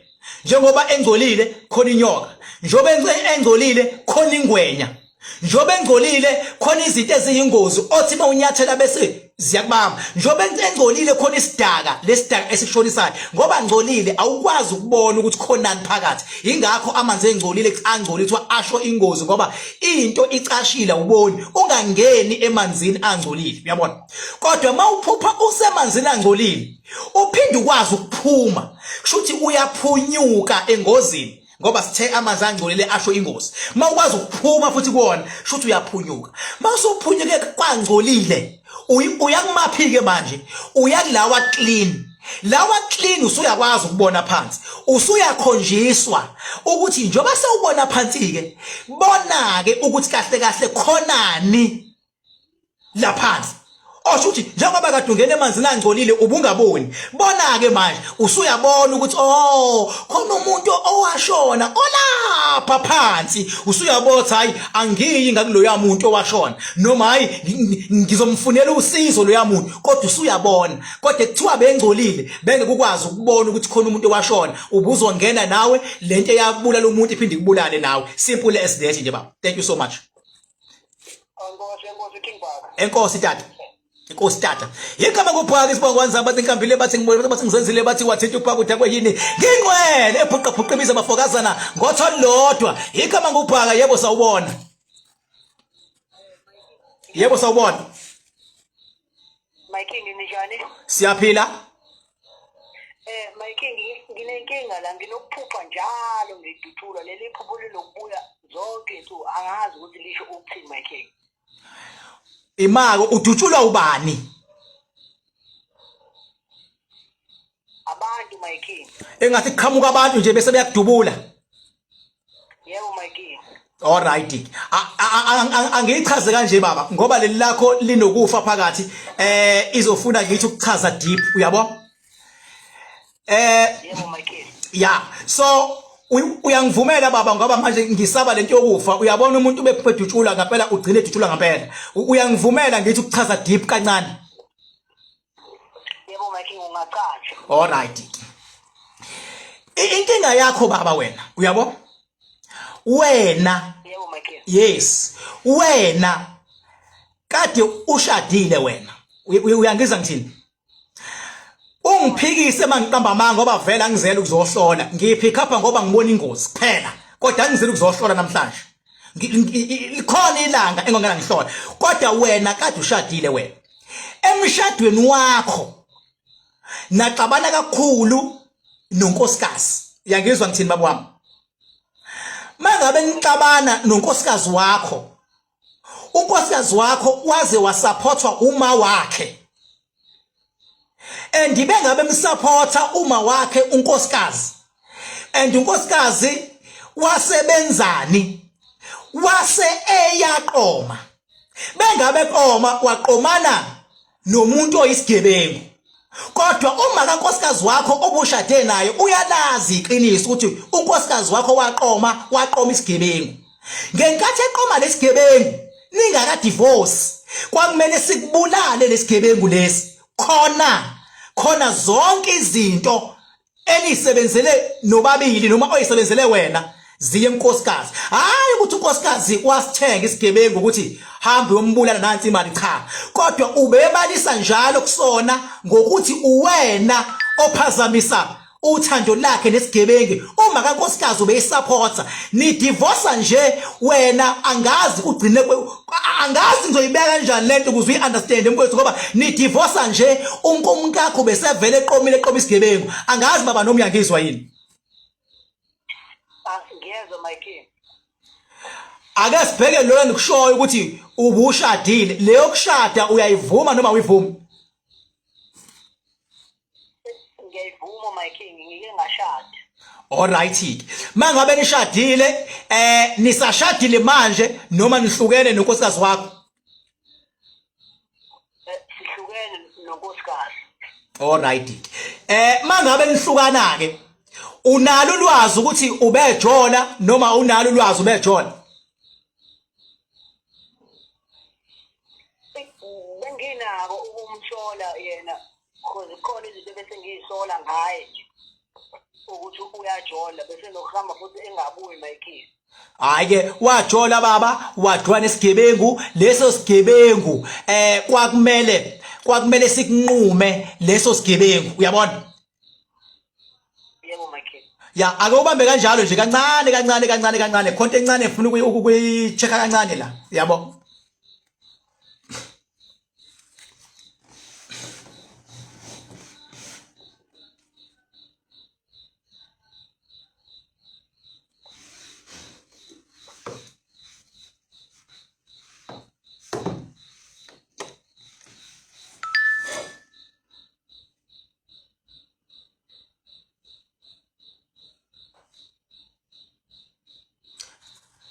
njengoba engcolile khona inyoka, njengoba engcolile khona ingwenya, njengoba engcolile khona izinto eziyingozi othi uma unyathela bese ziyakubamba, njengoba engcolile khona isidaka, lesidaka esikushonisayo. Ngoba ngcolile awukwazi ukubona ukuthi khonani phakathi. Ingakho amanzi engcolile, angcolile, kuthiwa asho ingozi, ngoba into icashile, awuboni. Ungangeni emanzini angcolile, uyabona? Kodwa uma uphupha usemanzini angcolile uphinde ukwazi ukuphuma, kusho ukuthi uyaphunyuka engozini, ngoba sithe amanzi angcolile asho ingozi. Uma ukwazi ukuphuma futhi kuwona, kusho ukuthi uyaphunyuka. Uma usuphunyuke kwangcolile, uyakumaphi-ke manje? Uyakulawa clean. Lawa clean usuyakwazi ukubona phansi, usuyakhonjiswa ukuthi njengoba sewubona phansi-ke, bona-ke ukuthi kahle kahle khonani laphansi. Osho ukuthi njengoba kade ungena emanzini angcolile ubungaboni, bona-ke manje usuyabona ukuthi oh, khona umuntu owashona olapha phansi. Usuyabona ukuthi hayi, angiyi ngakuloya muntu owashona, noma hayi, ngizomfunela usizo loya muntu, kodwa usuyabona. Kodwa kuthiwa bengcolile bengeke ukwazi ukubona ukuthi khona umuntu owashona, ubuzongena nawe lento eyabulala umuntu iphinde ikubulale nawe. Simple as that nje baba. Thank you so much. Enkosi, enkosi King Baba. Enkosi tata. Inkosi tata. Igama kuphaka isibongo kwanza bathi inkambile, bathi ngibone, bathi ngizenzile, bathi wathinta uphaka udakwe yini. Ngingcwele ephuqa phuqa ibiza abafokazana ngotho lodwa. Igama nguphaka. Yebo, sawubona. Yebo, sawubona. My King, ninjani? Siyaphila. My King, nginenkinga la, nginokuphupha njalo ngidutshulwa, leli phupho linokubuya zonke insuku, angazi ukuthi lisho ukuthini, my King. Imako udutshulwa ubani? Abantu, my King. Engathi kuqhamuka abantu nje bese beyakudubula. Yebo, my King. Alright. Angiyichaze kanje baba, ngoba leli lakho linokufa phakathi, izofuna ngithi ukuchaza deep, uyabo? Yebo, my King. Yeah, so uyangivumela baba, ngoba manje ngisaba lento yokufa. Uyabona, umuntu ubedutshula ngempela ugcine edutshula ngempela. Uyangivumela ngithi ukuchaza deep kancane? Yebo, my King, ungachaza. Alright. Inkinga yakho baba wena, uyabo? Wena. Yebo my king. Yes. Wena kade ushadile wena. Uyangizwa ngithini? Ungiphikise mangiqamba amanga ngoba vele angizele ukuzohlola. Ngiphikha apha ngoba ngibona ingozi kuphela. Kodwa angizele ukuzohlola namhlanje. Likhona ilanga engongena ngihlola. Kodwa wena kade ushadile wena. Emshadweni wakho naxabana kakhulu nonkosikazi. Uyangizwa ngithini baba wami? Mangabe nixabana nonkosikazi wakho unkosikazi wakho waze wasupportwa uma wakhe and bengabe msupporta uma wakhe unkosikazi and unkosikazi wasebenzani wase eyaqoma bengabe qoma waqomana nomuntu oyisigebengu kodwa uma kankosikazi wakho obushade naye uyalazi iqiniso ukuthi unkosikazi wakho waqoma waqoma isigebengu ngenkathi eqoma lesigebengu ningaka divorce kwakumele sikubulale lesigebengu lesi khona khona zonke izinto eniyisebenzele nobabili noma oyisebenzele wena ziye nkosikazi hayi ukuthi unkosikazi wasithenga isigebengu ukuthi hambe uyombulala nansi imali cha kodwa ubebalisa njalo kusona ngokuthi uwena ophazamisa uthando lakhe nesigebengu uma kankosikazi ubeyisupporta ni divorce nje wena angazi ugcine angazi ngizoyibeka kanjani lento ukuze uyi-understand mfowethu ngoba nidivosa nje umkakho besevele eqomile eqoma isigebengu angazi baba noma uyangizwa yini ah, ngiyezwa my king ake sibheke lo engikushoyo ukuthi ubushadile leyo kushada uyayivuma noma awuyivumi ngiyayivuma my king ngike ngashada Alright ke. Mangabe nishadile eh nisashadile manje noma nihlukene nonkosikazi wakho? Eh, sihlukene nonkosikazi. Alright ke. Eh mangabe nihlukana ke unalo ulwazi ukuthi ubejola noma unalo ulwazi ubejola? Benginako ukumsola yena because khona izinto bese ngiyisola ngaye nje ukuthi uyajola bese nokuhamba futhi engabuyi mayikhini hayi ke wajola baba wadlwa nesigebengu leso sigebengu eh kwakumele kwakumele sikunqume leso sigebengu uyabona yebo my king ya ake ubambe kanjalo nje kancane kancane kancane kancane khonto encane ngifuna ukuyi-check-a kancane la yabo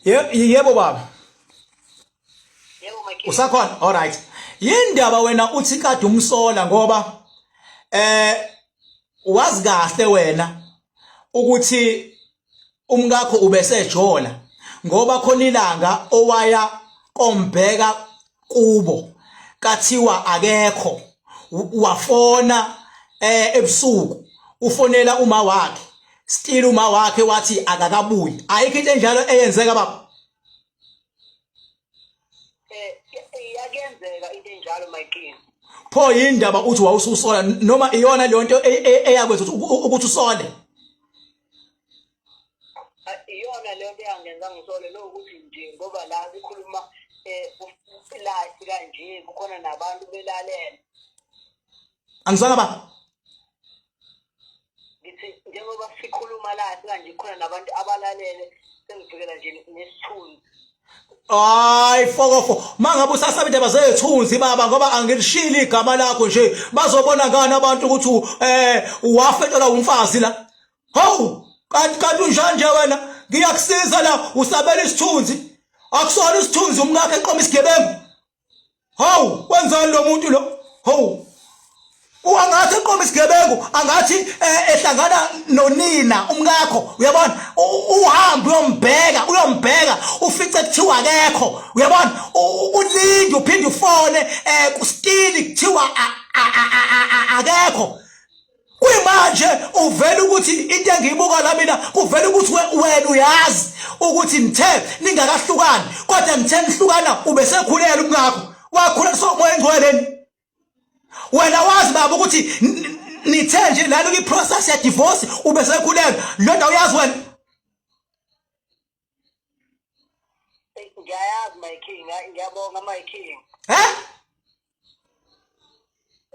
Yebo baba. Yebo my Usakhona? All right. Yindaba wena uthi kade umsola ngoba eh wazi kahle wena ukuthi umkakho ubesejola ngoba khona ilanga owaya kombheka kubo kathiwa akekho wafona eh ebusuku ufonela uma wakhe still uma wakhe wathi akakabuyi ayikho into enjalo eyenzeka baba eh iyakenzeka into enjalo my king pho yindaba uthi wawususola noma iyona leyo nto eyakwenza ukuthi usole iyona leyo nto eyangenza ngisole lo ukuthi nje ngoba la sikhuluma um life kanje kukhona nabantu belalela angizwanga ba ngithi njengoba sikhuluma la kanje kukhona nabantu abalalele sengivikela nje nesithunzi Hayi fokofo mangabe usasaba indaba zethunzi baba ngoba angilishili igama lakho nje bazobona ngani abantu ukuthi eh wafetela umfazi la Hawu kanti kanti unjani nje wena ngiyakusiza la usabela isithunzi akusona isithunzi umkakhe eqoma isigebengu Hawu wenzani lo muntu lo hawu angathi eqoma isigebengu angathi eh, ehlangana nonina umkakho uyabona uhambe uyombheka uyombheka ufice kuthiwa akekho uyabona ulinde uphinde ufone eh kustili kuthiwa akekho Kuyimanje uvela ukuthi into engiyibuka la mina kuvela ukuthi wena uyazi ukuthi nithe ningakahlukani kodwa nithe nihlukana ubesekhulelwe umkakho wakhula somoya engcweleni wena wazi baba ukuthi nithe nje lalo kwi-process ya divorce ubesekhulelwe lo ndawo uyazi wena. Ngiyayazi my king, ngiyabonga my king. He?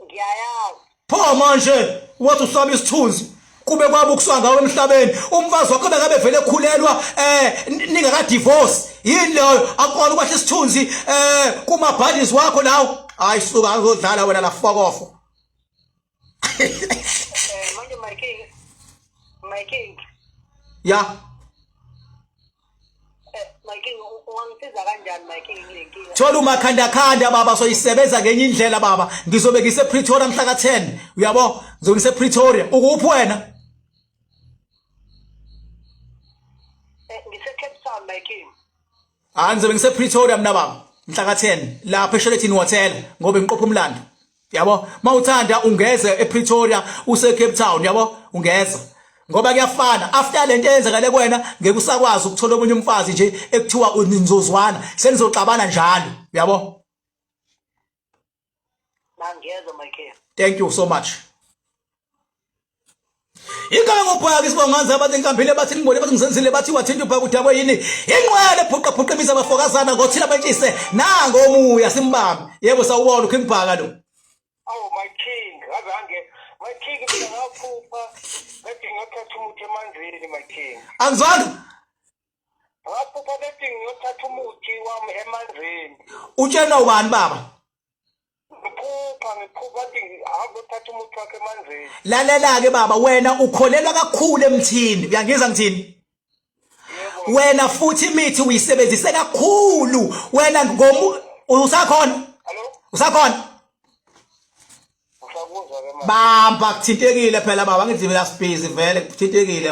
Ngiyayazi. Pho manje wathi usaba isithunzi kube kwabo ukuswa ngawe emhlabeni umfazi wakho bengabe vele ekhulelwa eh ningaka divorce yini leyo akukona ukwahla isithunzi eh kuma buddies wakho lawo hayi suka azodlala wena la fokofo. Manje my king, my king. Ya. My king, ungangisiza kanjani my king kule nkinga? Thola umakhandakhanda baba soyisebenza ngenye indlela baba. Ngizobe ngise Pretoria mhla ka 10. Uyabo? Ngizobe ngise Pretoria. Ukuphi wena? Ngise Cape Town my king. Hayi ngizobe ngise Pretoria mina baba mhla ka 10 lapha eSheraton Hotel ngoba ngiqopha umlando. Yabo mawuthanda ungeze ePretoria use Cape Town yabo ungeza ngoba kuyafana after lento eyenzakale kuwena ngeke usakwazi ukuthola omunye umfazi nje ekuthiwa nizozwana senizoxabana njalo yabo. Mangiyezwa my king. Thank you so much. Ingane ngobhaka isibonganza abathi inkambile bathi ngibone bathi ngisenzile bathi wathinta ubhaka udakwe yini inqwele phuqa phuqa imizi abafokazana ngothila bentshise nango omuya simbambe yebo sawubona uKing Bhaka lo. Oh my king azange my king mina ngaphupha ngathi ngiyothatha umuthi emanzini my king. Angizwanga. Ngaphupha bethi ngiyothatha umuthi wami emanzini. Utshelwa ubani baba? Ngiphupha ngiphupha athi ngihambe uthatha umuthi wakhe emanzini. Lalela ke baba wena ukholelwa kakhulu emthini. Uyangizwa ngithini? Yebo. Wena futhi imithi uyisebenzise kakhulu. Wena ngomu usakhona? Hello? Usakhona? Usakuzwa ke manje. Bamba kuthintekile phela baba ngithi mina sibhizi vele kuthintekile.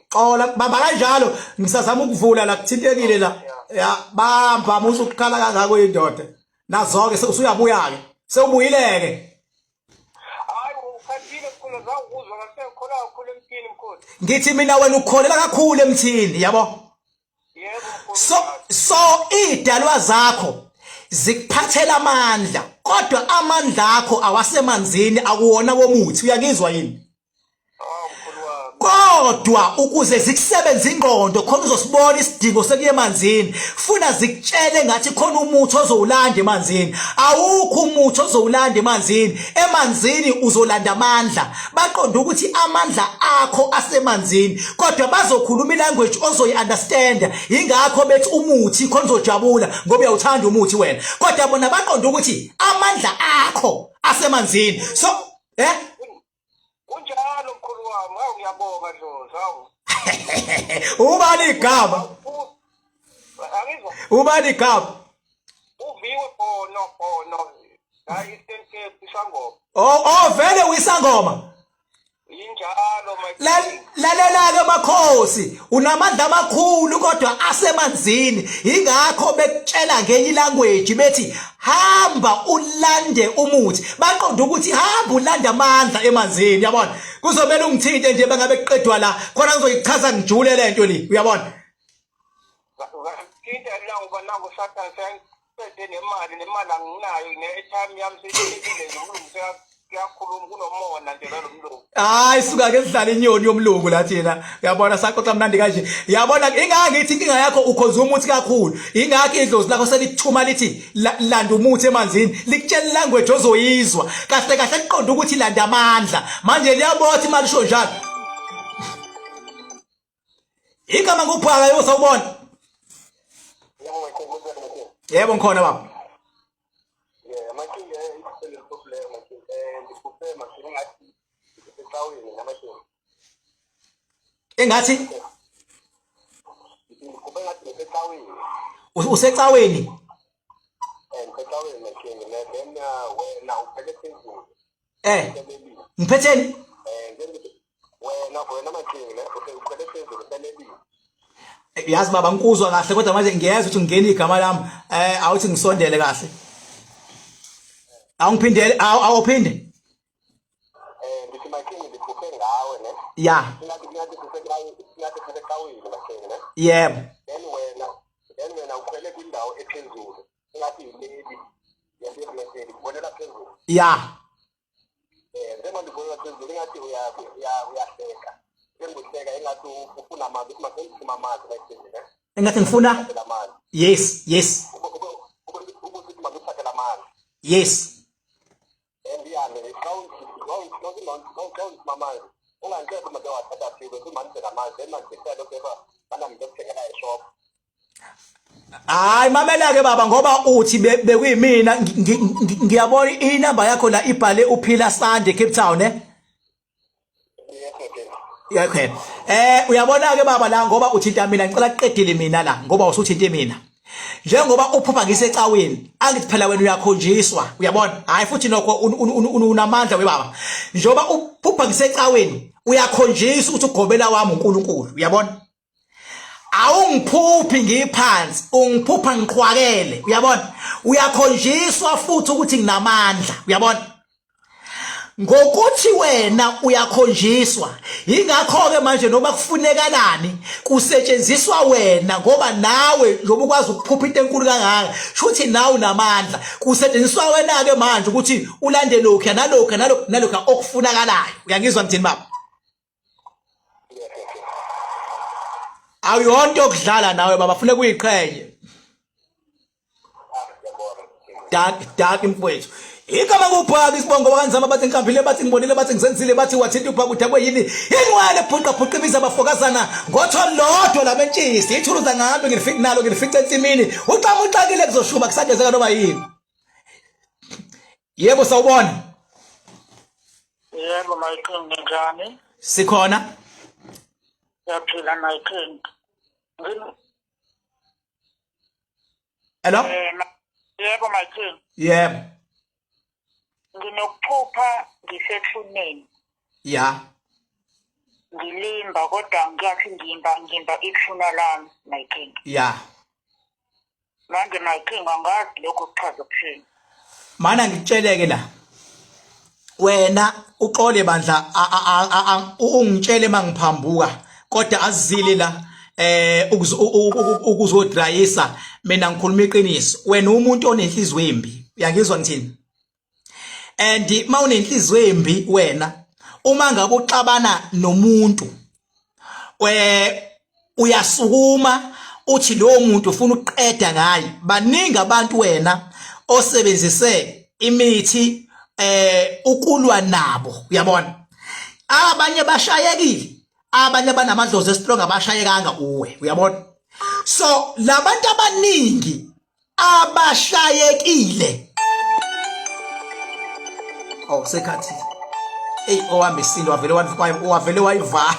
Xola bamba kanjalo ngisazama ukuvula la kuthintekile la. Ya bamba musu ukukhala kangako indoda. Nazo ke usuyabuya ke. Sewubuyile ke. Hayi ukhathile mkhulu zawukuzwa ngasekhola kakhulu emthini mkhulu. Ngithi mina wena ukholela kakhulu emthini yabo. Yebo mkhulu. So idalwa zakho zikuphathela amandla kodwa amandla akho awasemanzini akuwona womuthi uyangizwa yini? Kodwa ukuze zikusebenze ingqondo khona uzosibona isidingo sekuye emanzini funa zikutshele ngathi khona umuthi ozowulanda emanzini awukho umuthi ozowulanda emanzini emanzini uzolanda amandla baqonda ukuthi amandla akho asemanzini kodwa bazokhuluma ilanguage ozoyi-understanda yingakho bethi umuthi khona uzojabula ngoba uyawuthanda umuthi wena kodwa bona baqonda ukuthi amandla akho asemanzini so eh Kunjalo mkhulu wami, hawu ngiyabonga Dlozi, hawu. Ubani igama? Angizwa. Ubani igama? Uviwe Bono Bono. Hayi Eastern Cape isangoma. Oh oh vele uyisangoma. Injalo my Lalela ke makhosi unamandla amakhulu kodwa asemanzini ingakho bekutshela ngenye ilanguage bethi hamba ulande umuthi baqonda ukuthi hamba ulande amandla emanzini uyabona kuzomela ungithinte nje bangabe kuqedwa la khona ngizoyichaza ngijule lento le uyabona Thinta la ngoba nangu sathane sengiqede nemali nemali anginayo ne-airtime yami seyiphelile nje umlungu kuyakhuluma kunomona nje lalo mlungu. Hayi suka ke sidlala inyoni yomlungu la thina uyabona saxoxa mnandi kanje yabona ingaka ngithi inkinga yakho ukhonza umuthi kakhulu ingakho idlozi lakho selikuthuma lithi landa umuthi emanzini likutshela language ozoyizwa kahle kahle kuqonda ukuthi landa amandla manje liyabotha imali isho njalo igama nguphaka yebo sawubona yebo ngikhona baba. Yeah, makinga isele makinga ngiphuphe makinga ngathi ngisecaweni namakinga. Engathi ngiphuphe ngathi ngisecaweni. Usecaweni? Eh, ngisecaweni makinga then wena uphele phezulu. Eh. Ngiphetheni? Eh, wena wena makinga uphele phezulu selebile. Yazi baba ngikuzwa kahle kodwa manje ngiyezwa ukuthi ngingena igama lami eh awuthi ngisondele kahle. Awungiphindele awuphinde. Eh ngithi makinga ngiphuphe Ya. Ngathi siseqawini kahle ne? Yebo. Then wena ukhwele kwindawo ephezulu. Ngathi yileli yaseblaseni kubonela phezulu. Ya. Njengoba ndibonela phezulu ngathi uyahleka. Njengohleka engathi ufuna amanzi, uthi masengifuna amanzi like ne? Engathi ngifuna amanzi. Yes. Ubusithi makuthathela amanzi. Yes. Endihambe xa amanzi ungandixele ukuthi mandiyowathatha phi, bese amanzi, then mandisele kepha banamntu okuthengela eshop. Hayi, mamela ke baba, ngoba uthi bekuyimina ngiyabona inamba yakho la ibhale uphila Sunday Cape Town, eh? Yes, okay. Okay. Uyabona ke baba la, ngoba uthinta mina, ngicela kuqedile mina la ngoba usuthinte mina. Njengoba uphupha ngisecaweni, angithi phela wena uyakhonjiswa, uyabona? Hayi futhi nokho unamandla we baba. Njengoba uphupha ngisecaweni, uyakhonjiswa ukuthi ugobela wami uNkulunkulu, uyabona? Awungiphuphi ngiphansi, ungiphupha ngiqhwakele, uyabona? Uyakhonjiswa futhi ukuthi nginamandla, uyabona? Ngokuthi wena uyakhonjiswa, yingakho ke manje noma kufunekalani kusetshenziswa wena, ngoba nawe njengoba ukwazi ukuphupha into enkulu kangaka, shuthi nawe unamandla. Kusetshenziswa wena ke manje ukuthi ulande lokhu nalokhu nalokhu nalokhu okufunakalayo. Uyangizwa ngithini baba? Awuyonto yokudlala nawe baba, funeka uyiqhenye. Dark dark mfowethu. Igama kubhaka isibongo wakanzama, bathi ngihambile, bathi ngibonile, bathi ngizenzile, bathi wathinta ubhaka udakwe yini inqwele phuqa phuqa ibiza abafokazana ngotho lodwa lamentshisi ithuluza ngahambe ngilifike nalo ngilifice ensimini uxama uxakile kuzoshuba kusagezeka noma yini. Yebo, sawubona. Yebo, my king, ninjani? Sikhona. Siyaphila, my king. Hello? Yebo, my king. Yebo. Nginokuphupha ngisethuneni. Ya. Ngilimba kodwa ngiyathi ngimba ithuna lami, my king. Ya. Manje, my king, angazi lokho kuchaza ukuthini. Mana ngikutsheleke la. Wena uxole bandla, ungitshele mangiphambuka, kodwa azizile la ukuzodrayisa mina, ngikhuluma iqiniso. Wena umuntu onenhliziyo embi, uyangizwa ngithini? And mawunenhliziyo embi wena, uma ngabe uxabana nomuntu, uyasukuma uthi lowo muntu ufuna ukuqeda ngaye. Baningi abantu wena osebenzise imithi ukulwa nabo, uyabona? Abanye bashayekile, abanye banamadlozi estrong, abashayekanga uwe, uyabona? So labantu abaningi abashayekile, oh, sekhathi, hey, owami isindo wavele wayivala,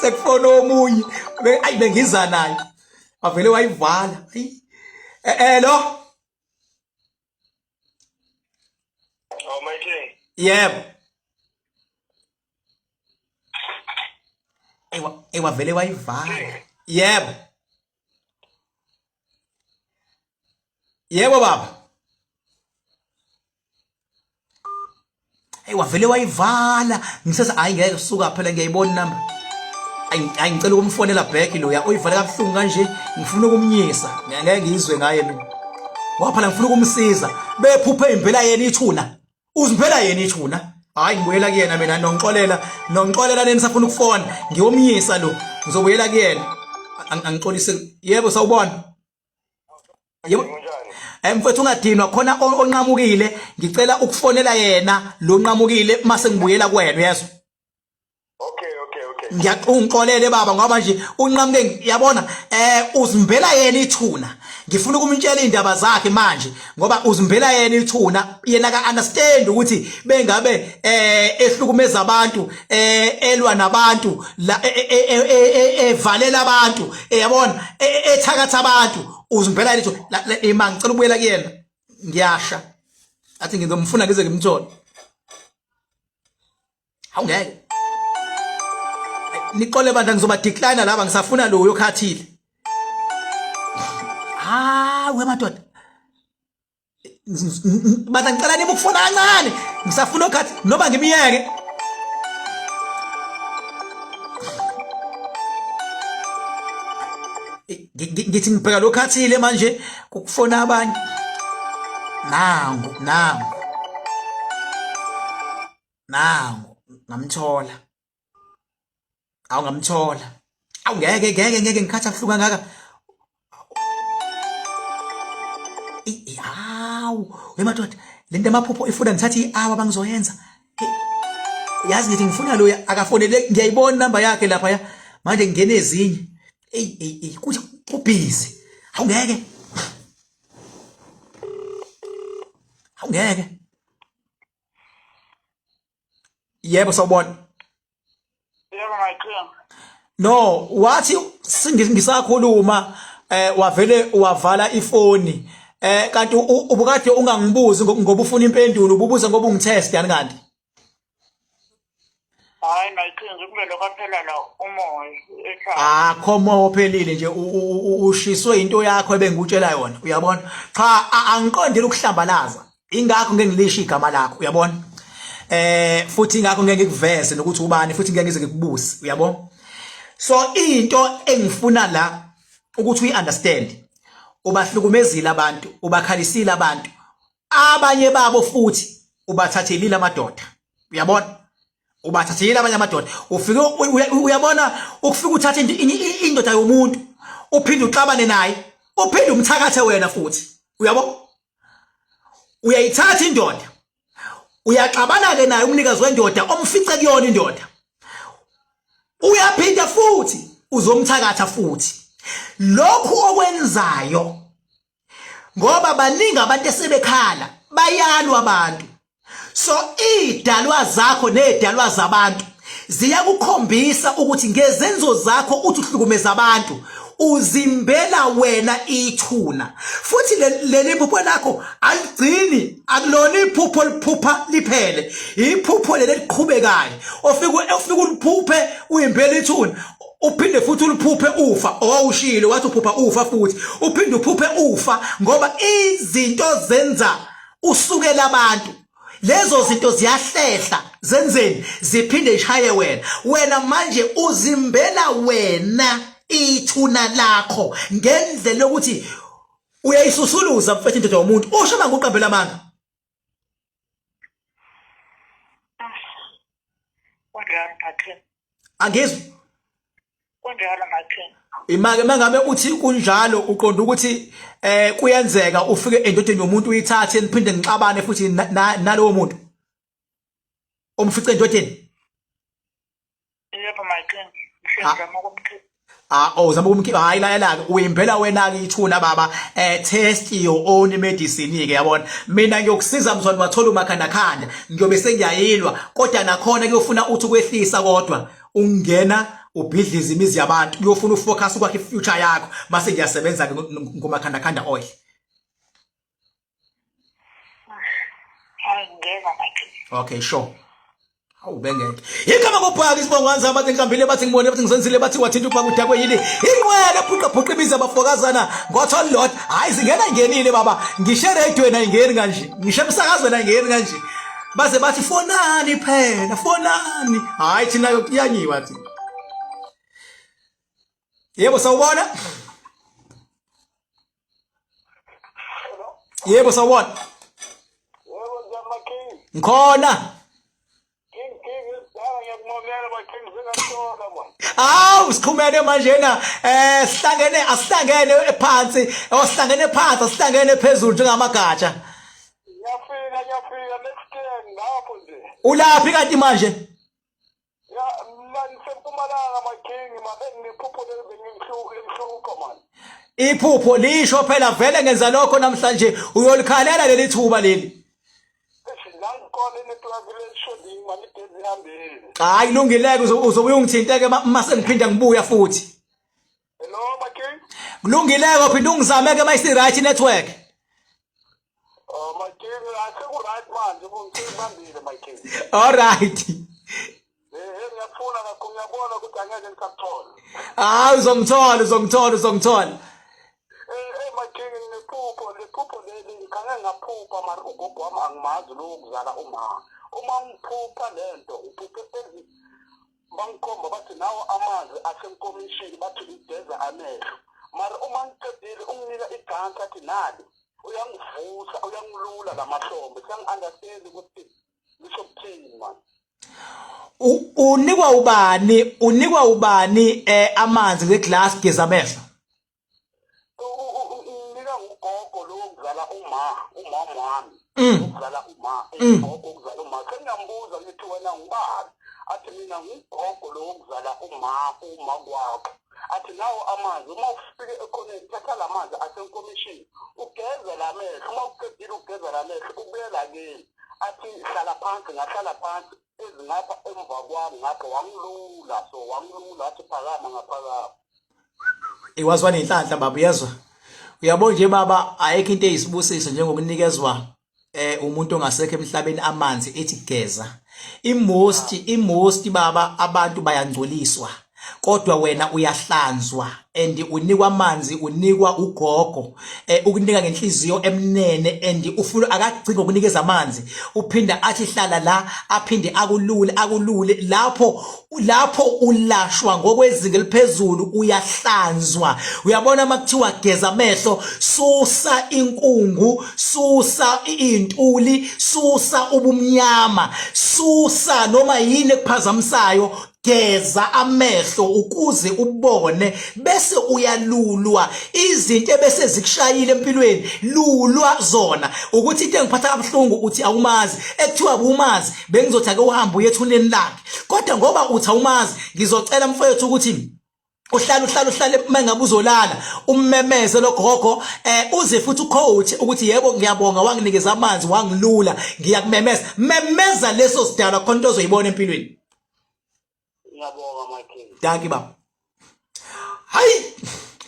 sekufona omunye. Ayi, bengiza naye, wavele wayivala. Ayi, lo. Oh, my king. Yebo. Ewa, ewa, vele wayivala. Yebo. Yebo baba. Hey, wavele wayivala. Ngisese hayi, ngeke suka phela, ngiyayibona inamba. Ayi ayi, ngicela ukumfonela back loya oyivale kabuhlungu kanje, ngifuna ukumnyisa. Ngeke ngizwe ngaye mina. Ngoba phela ngifuna ukumsiza. Bephuphe impela yena ithuna. Uzimpela yena ithuna. Hayi, ngibuyela kuyena mina, nongixolela, nongixolela neni safuna ukufona. Ngiyomnyisa lo. Ngizobuyela kuyena. Angixolise. Yebo, sawubona. Yebo. Kunjani? Mfethu, ungadinwa, khona onqamukile, ngicela ukufonela yena lo nqamukile mase ngibuyela kuwena, uyezwa? Okay. Ngiyaqungixolele baba, ngoba nje unqamuke, yabona, uzimbela yena ithuna. Ngifuna ukumtshela indaba zakhe manje ngoba uzimbela yena ithuna, yena ka understand ukuthi bengabe ehlukumeza abantu, elwa nabantu la, evalela abantu, yabona, ethakatha abantu, uzimbela yena ithuna. Ima, ngicela ubuyela kuyena, ngiyasha athi ngizomfuna ngize ngimthole. Awungeke nixole bandla, ngizoba decline laba, ngisafuna lo yokhathile. Ha, we madoda bandla, ngicela nibe ukufona kancane, ngisafuna okhathi noma ngimiyeke. Ngithi ngibheka lokhathile manje kukufona abanye. Nangu, nangu. Nangu ngamthola. Awu ngamthola. Awu ngeke ngeke ngeke ngikhatha kuhluka ngaka. Hawu, wemadoda, lento amaphupho ifuna ngithathe i-hour bangizoyenza. Yazi ngithi ngifuna loya akafonele ngiyayibona inamba yakhe lapha ya. Manje ngingena ezinye. Ey ey ey kuthi kubhizi. Hawu ngeke. Hawu ngeke. Yebo sawubona. Yebo my king. No, wathi ngisakhuluma wavele wavala ifoni. Kanti ubukade ungangibuzi ngoba ufuna impendulo, ububuza ngoba ungitest yani kanti. Hayi my king, kube lokwaphela la umoya ekhaya. Akho moya ophelile nje ushiswe into yakho ebengikutshela yona, uyabona? Cha angiqondile ukuhlambalaza. Ingakho ngeke ngilisho igama lakho, uyabona? Futhi ingakho ngeke ngikuveze nokuthi ubani futhi ngeke ngize ngikubuse, uyabona? So into engifuna la ukuthi uyi understand ubahlukumezile abantu, ubakhalisile abantu. Abanye babo futhi ubathathelile amadoda. Uyabona? Ubathathile abanye amadoda. Ufike uyabona ukufika uthathe indoda yomuntu uphinde uxabane naye, uphinde umthakathe wena futhi. Uyabo? Uyayithatha indoda. Uyaxabana ke naye umnikazi wendoda omfice kuyona indoda. Uyaphinda futhi uzomthakatha futhi. Lokhu okwenzayo ngoba baningi abantu esebekhala bayalwa abantu. So idalwa zakho nezidalwa zabantu ziyakukhombisa ukuthi ngezenzo zakho uthi uhlukumeza abantu uzimbela wena ithuna. Futhi leli phupho lakho aligcini, akulona iphupho liphupha liphele, iphupho leli eliqhubekayo ofika uliphuphe uyimbela ithuna, uphinde futhi uliphuphe ufa. Owawushilo wathi uphupha ufa futhi uphinde uphuphe ufa, ngoba izinto zenza usukela abantu. Lezo zinto ziyahlehla zenzeni, ziphinde ishaye wena. Wena manje uzimbela wena ithuna lakho ngendlela yokuthi uyayisusuluza mfethu indoda yomuntu. Usho manje uqambela amanga. Kunjalo King. Angizwa. Kunjalo my king. Imake mangabe uthi kunjalo uqonda ukuthi kuyenzeka ufike endodeni yomuntu uyithathe niphinde nixabane futhi nalowo muntu omfice endodeni. Yebo my king. Ngizama ukumkhipha. Ah, oh uzama ukumkhipha. Hayi lalela ke uyimbela wena ke ithuna baba. Test your own medicine ke yabona. Mina ngiyokusiza mzwane wathola umakhanda khanda. Ngiyobe sengiyayilwa kodwa nakhona kuyofuna uthi ukwehlisa kodwa ungena ubhidliza imizi yabantu. Kuyofuna ufocus kwakhe ifuture yakho mase ngiyasebenza ke ngomakhanda khanda oil. Hayi ngeza my king. Okay, sure. Hawu bengeke. Igama ngobhaka isibongo wanza bathi ngihambile bathi ngibone bathi ngizenzile bathi wathinta ubhaka udakwe yini. Inqwele phuqa phuqa ibiza abafokazana ngotho lot. Hayi zingena ingenile baba. Ngishe radio na ingeni kanje. Ngishe emsakazweni ayingeni kanje. Baze bathi fonani phela, fonani. Hayi thina kuyanyiwa thina. Yebo sawubona. Yebo sawubona. Yebo njani King? Ngikhona. King King isidala ngiyakumamela ma King sengathola man. Awu sixhumene manje na sihlangene asihlangene phansi osihlangene phansi asihlangene phezulu njengamagatsha. Ngiyafika ngiyafika next year ngapho nje. Ulaphi kanti manje? Ya mina ngisempumalanga my king man enginephupho leli bengihlupha man. Iphupho lisho phela vele ngenza lokho namhlanje uyolikhalela leli thuba leli. Eish la ngikhona inetwork leshoding man igezi ihambile. Hayi kulungileke uzobuya ungithinteke uma sengiphinda ngibuya futhi. Hello my king. Kulungileke uphinda ungizame ke mayisi right network. Oh my king aseku right manje ngibambile my king. All right. Ngiyakufuna kakhulu ngiyabona ukuthi angeke ngisakuthola. Hayi uzongithola uzongithola uzongithola. Eh my king nginephupho lephupho leli ngikhanye ngaphupha mara ugogo wami angimazi lo wokuzala uma. Uma ngiphupha lento ngiphuphe ezi bangikhomba bathi nawo amanzi asenkomishini bathi ugeza amehlo. Mara uma ngiqedile unginika igansi athi nali uyangivusa uyangilula la mahlombe sengi-understand ukuthi ngisho kuthini mani. Unikwa ubani unikwa ubani eh amanzi ngeglass geza amehlo? Nika ngugogo lo wokuzala uma umama wami ukuzala uma ugogo ukuzala uma sengiyambuza ngithi wena ngubani athi mina ngugogo lo wokuzala uma uma kwakho athi nawo amanzi uma ufike ekhoneni thatha la manzi asenkomishini ugeze la mehlo uma uqedile ugeza la mehlo ubuyela kimi athi hlala phansi ngahlala phansi ezingapha emva kwami ngapha wangilula so wangilula athi phakama ngaphakama. Iwazwa nenhlanhla baba uyezwa. Uyabo nje baba ayikho into eyisibusiso njengokunikezwa eh umuntu ongasekho emhlabeni amanzi ethi geza. Imost imost baba abantu bayangcoliswa kodwa wena uyahlanzwa and unikwa amanzi unikwa ugogo eh ukunika ngenhliziyo emnene and ufuna akagcini ngokunikeza amanzi uphinda athi hlala la aphinde akulule akulule lapho lapho ulashwa ngokwezinga eliphezulu uyahlanzwa uyabona makuthiwa geza amehlo susa inkungu susa intuli susa ubumnyama susa noma yini ekuphazamisayo geza amehlo ukuze ubone bese uyalulwa izinto ebese zikushayile empilweni lulwa zona ukuthi into engiphatha kabuhlungu uthi awumazi ekuthiwa bumazi bengizothi ake uhambe uye ethuneni lakhe kodwa ngoba uthi awumazi ngizocela mfowethu ukuthi uhlale uhlale uhlale uma ngabe uzolala ummemeze lo gogo eh uze futhi ucoach ukuthi yebo ngiyabonga wanginikeza amanzi wangilula ngiyakumemeza memeza leso sidalwa khona into ozoyibona empilweni. Ngiyabonga my king. Dankie baba. Hayi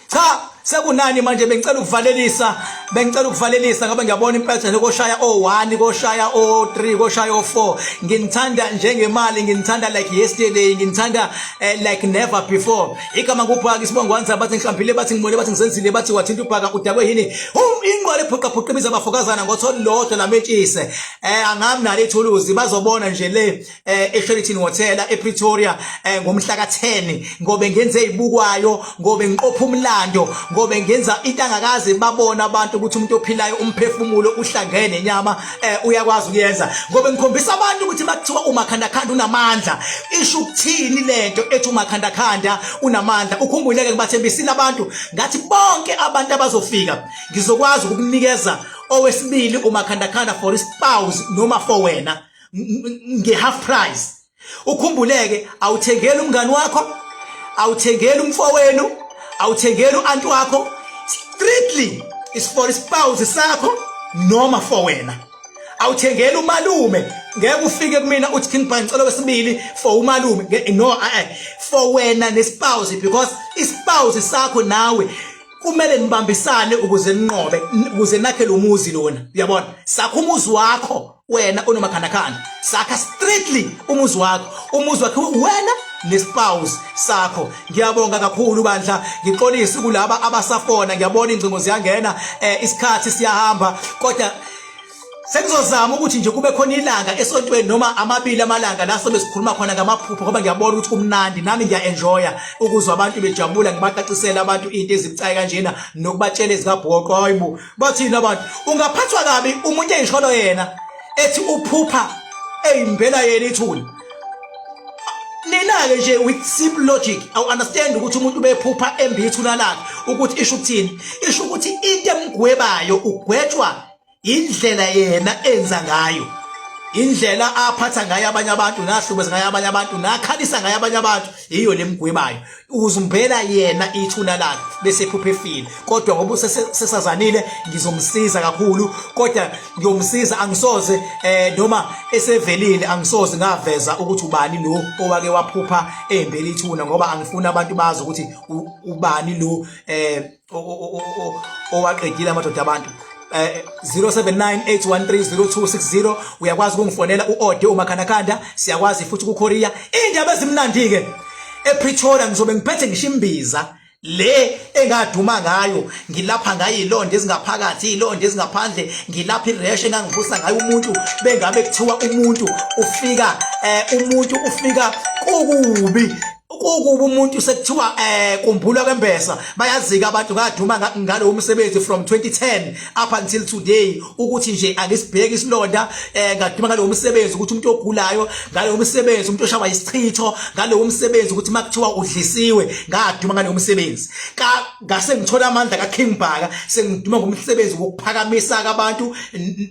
cha sekunani manje bengicela ukuvalelisa bengicela ukuvalelisa ngoba ngiyabona impetha nje koshaya o1 koshaya o3 koshaya o4 nginithanda njengemali nginithanda like yesterday nginithanda eh, like never before igama ngubhaka isibongo wanza bathi ngihlambile bathi ngibone bathi ngizenzile bathi wathinta ubhaka udakwe yini um inqwale phuqa phuqa ibiza abafokazana ngotholi lodwa lametshise eh angami nalo ithuluzi bazobona nje le eh eSheraton Hotel ePretoria eh, ngomhla ka-10 ngobe ngenze izibukwayo ngobe ngiqopha umlando ngobe ngenza into angakaze babona abantu ukuthi umuntu ophilayo umphefumulo uhlangene nenyama eh, uyakwazi ukuyenza ngobe ngikhombisa abantu ukuthi makuthiwa umakhandakhanda unamandla isho ukuthini lento ethi umakhandakhanda unamandla ukhumbuleke ngibathembisile abantu ngathi bonke abantu abazofika ngizokwazi ukukunikeza owesibili umakhandakhanda for ispouse noma for wena nge-half price ukhumbuleke awuthengeli umngani wakho awuthengeli umfowenu awuthengeli u-anti wakho strictly is for ispouse sakho noma for wena awuthengeli umalume ngeke ufike kumina uthi king bhai ngicela wesibili for umalume no eh, for wena nespouse because ispouse sakho nawe kumele nibambisane ukuze ninqobe ukuze nakhe lo muzi lona uyabona sakho umuzi wakho wena onomakhandakhanda sakha strictly umuzi wakho umuzi wakhe wena nespouse sakho ngiyabonga kakhulu bandla ngixolise kulaba abasafona ngiyabona ingcingo ziyangena eh, isikhathi siyahamba kodwa sengizozama ukuthi nje kube khona ilanga esontweni noma amabili amalanga la sobe sikhuluma khona ngamaphupho ngoba ngiyabona ukuthi kumnandi nami ngiya-enjoya ukuzwa abantu bejabula ngibacacisela abantu into ezibucayi kanjena nokubatshela ezikabhoqo hayibo bathini abantu ungaphathwa kabi umuntu eyisholo yena ethi uphupha eyimbela yena ithuna nina-ke nje with simple logic awu understand ukuthi umuntu ubephupha embi ithuna lakhe ukuthi isho ukuthini isho ukuthi into emgwebayo ugwetshwa indlela yena enza ngayo indlela aphatha ngayo abanye abantu nahlubeza ngayo abanye abantu nakhalisa ngayo abanye abantu yiyo lemgwebayo uzumbela yena ithuna lakhe bese ephupha efile kodwa ngoba sesazanile ngizomsiza kakhulu kodwa ngiyomsiza angisoze eh noma esevelile angisoze ngaveza ukuthi ubani lo owake waphupha embela ithuna ngoba angifuni abantu bazi ukuthi ubani lo eh owaqedile amadoda abantu eh 0798130260 uyakwazi ukungifonela uode umakhanakhanda siyakwazi futhi kuKorea indaba ezimnandi ke ePretoria ngizobe ngiphethe ngisho imbiza le engaduma ngayo ngilapha ngayo ilonda ezingaphakathi ilonda ezingaphandle ngilapha iresh engangivusa ngayo umuntu bengabe kuthiwa umuntu ufika eh umuntu ufika kukubi. Kukuba umuntu sekuthiwa kumbulwa kwembesa, bayazika abantu ngaduma ngalowo msebenzi from 2010 up until today, ukuthi nje angisibheki isilonda. Ngaduma ngalowo msebenzi ukuthi umuntu ogulayo, ngalowo msebenzi umuntu oshawa isichitho, ngalowo msebenzi ukuthi makuthiwa udlisiwe, ngaduma ngalowo msebenzi. Ka ngase ngithola amandla ka King Bhaka, sengiduma ngomsebenzi wokuphakamisa abantu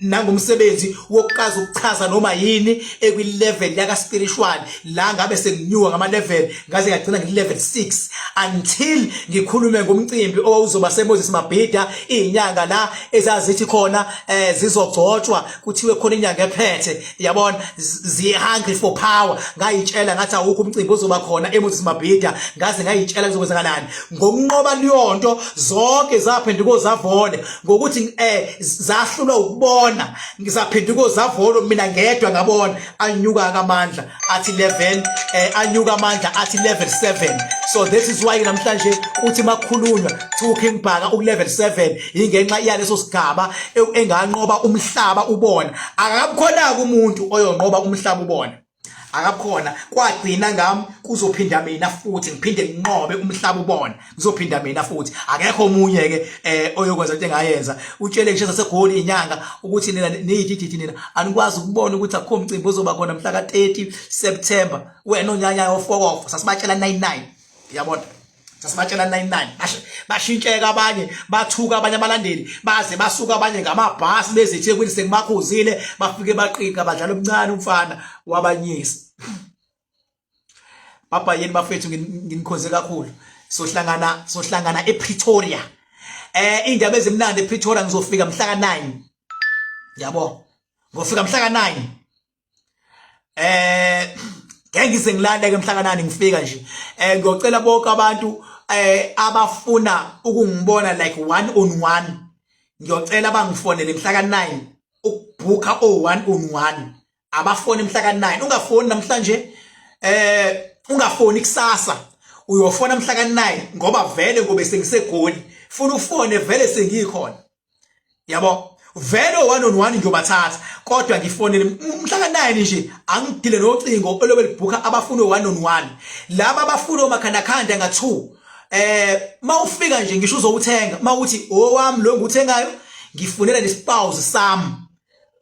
nangomsebenzi wokuqaza ukuchaza noma yini ekwi level yaka spiritual. La ngabe senginyuka ngama level, ngaze ngagcina ngi level 6 until ngikhulume ngomcimbi owawuzoba seMoses Mabhida. Izinyanga la ezazithi khona zizogcotshwa, kuthiwe khona inyanga ephethe, yabona, zi hungry for power. Ngayitshela ngathi awukho umcimbi ozoba khona eMoses Mabhida, ngaze ngayitshela kuzokwenzakalani. Ngokunqoba leyonto zonke zaphenduka zavole ngokuthi zahlulwa ukubona, ngizaphenduka zavolo, mina ngedwa ngabona. Anyuka amandla athi level anyuka amandla athi level 7. So this is why namhlanje uthi makhulunywa to King Bhaka uku level 7, ingenxa yaleso sigaba enganqoba umhlaba ubona. Akabukhona umuntu oyonqoba umhlaba ubona, akabukhona. Kwagcina ngami, kuzophinda mina futhi, ngiphinde nginqobe umhlaba ubona, kuzophinda mina futhi, akekho omunye ke oyokwenza into engayenza. Utshele ngisho saseGoli inyanga ukuthi nina niyidididi, nina anikwazi ukubona ukuthi akukho umcimbi ozoba khona mhla ka-30 September. Wena onyanya ofokofo, sasibatshela 99, yabona, sasibatshela 99. Bashintsheka abanye, bathuka abanye abalandeli, baze basuka abanye ngamabhasi beze eThekwini, sengibakhuzile, bafike baqiqa badlala omncane umfana wabanyisa. Baba yini bafethu, nginikhonze kakhulu. Sohlangana ePretoria. Indaba ezimnandi, ePretoria ngizofika mhla ka9, yabo, ngofika mhla ka9. Ngeke ngize ngilale ke mhla ka9, ngifika nje. Ngiyocela bonke abantu abafuna ukungibona like one on one, ngiyocela bangifonele mhla ka9 ukubhuka o one on one. Abafoni mhla ka9, ungafoni namhlanje, ungafoni kusasa, uyofona mhla ka9, ngoba vele ngobe sengiseGoli, funa ufone vele sengikhona, yabo. Vele one on one ngiyobathatha, kodwa ngifonele mhla ka9 nje, angidile nocingo olobe libhukha abafuna one on one. Laba abafuna omakhanda nga2, mawufika nje ngisho uzowuthenga, mawuthi owami lo nguthengayo, ngifunela nespouse sami,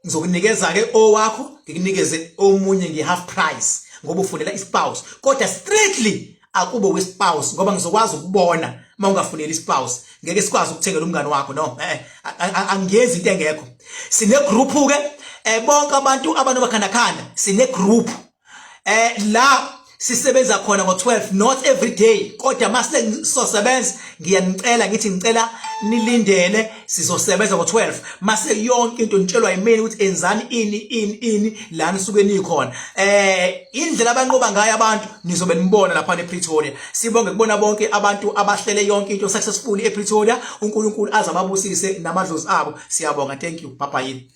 ngizokunikeza ke owakho, ngikunikeze omunye nge-half price ngoba ufunela ispouse. Kodwa strictly akube wespouse, ngoba ngizokwazi ukubona uma ungafuneli ispouse, ngeke sikwazi ukuthengela umngane wakho. No, angiyenzi into engekho. Sine group ke, bonke abantu abanomakhandakhanda, sine group la sisebenza khona ngo-12, not every day, kodwa mase sizosebenza ngiyanicela, ngithi ngicela nilindele, sizosebenza ngo-12, mase yonke into nitshelwa yimina ukuthi enzani, ini ini ini la nisuke nikhona. Indlela abanqoba ngayo abantu nizobe nibona lapha ePretoria. Sibonge kubona bonke abantu abahlele yonke into successfully ePretoria. UNkulunkulu aze ababusise namadlozi abo. Siyabonga, thank you, bye bye.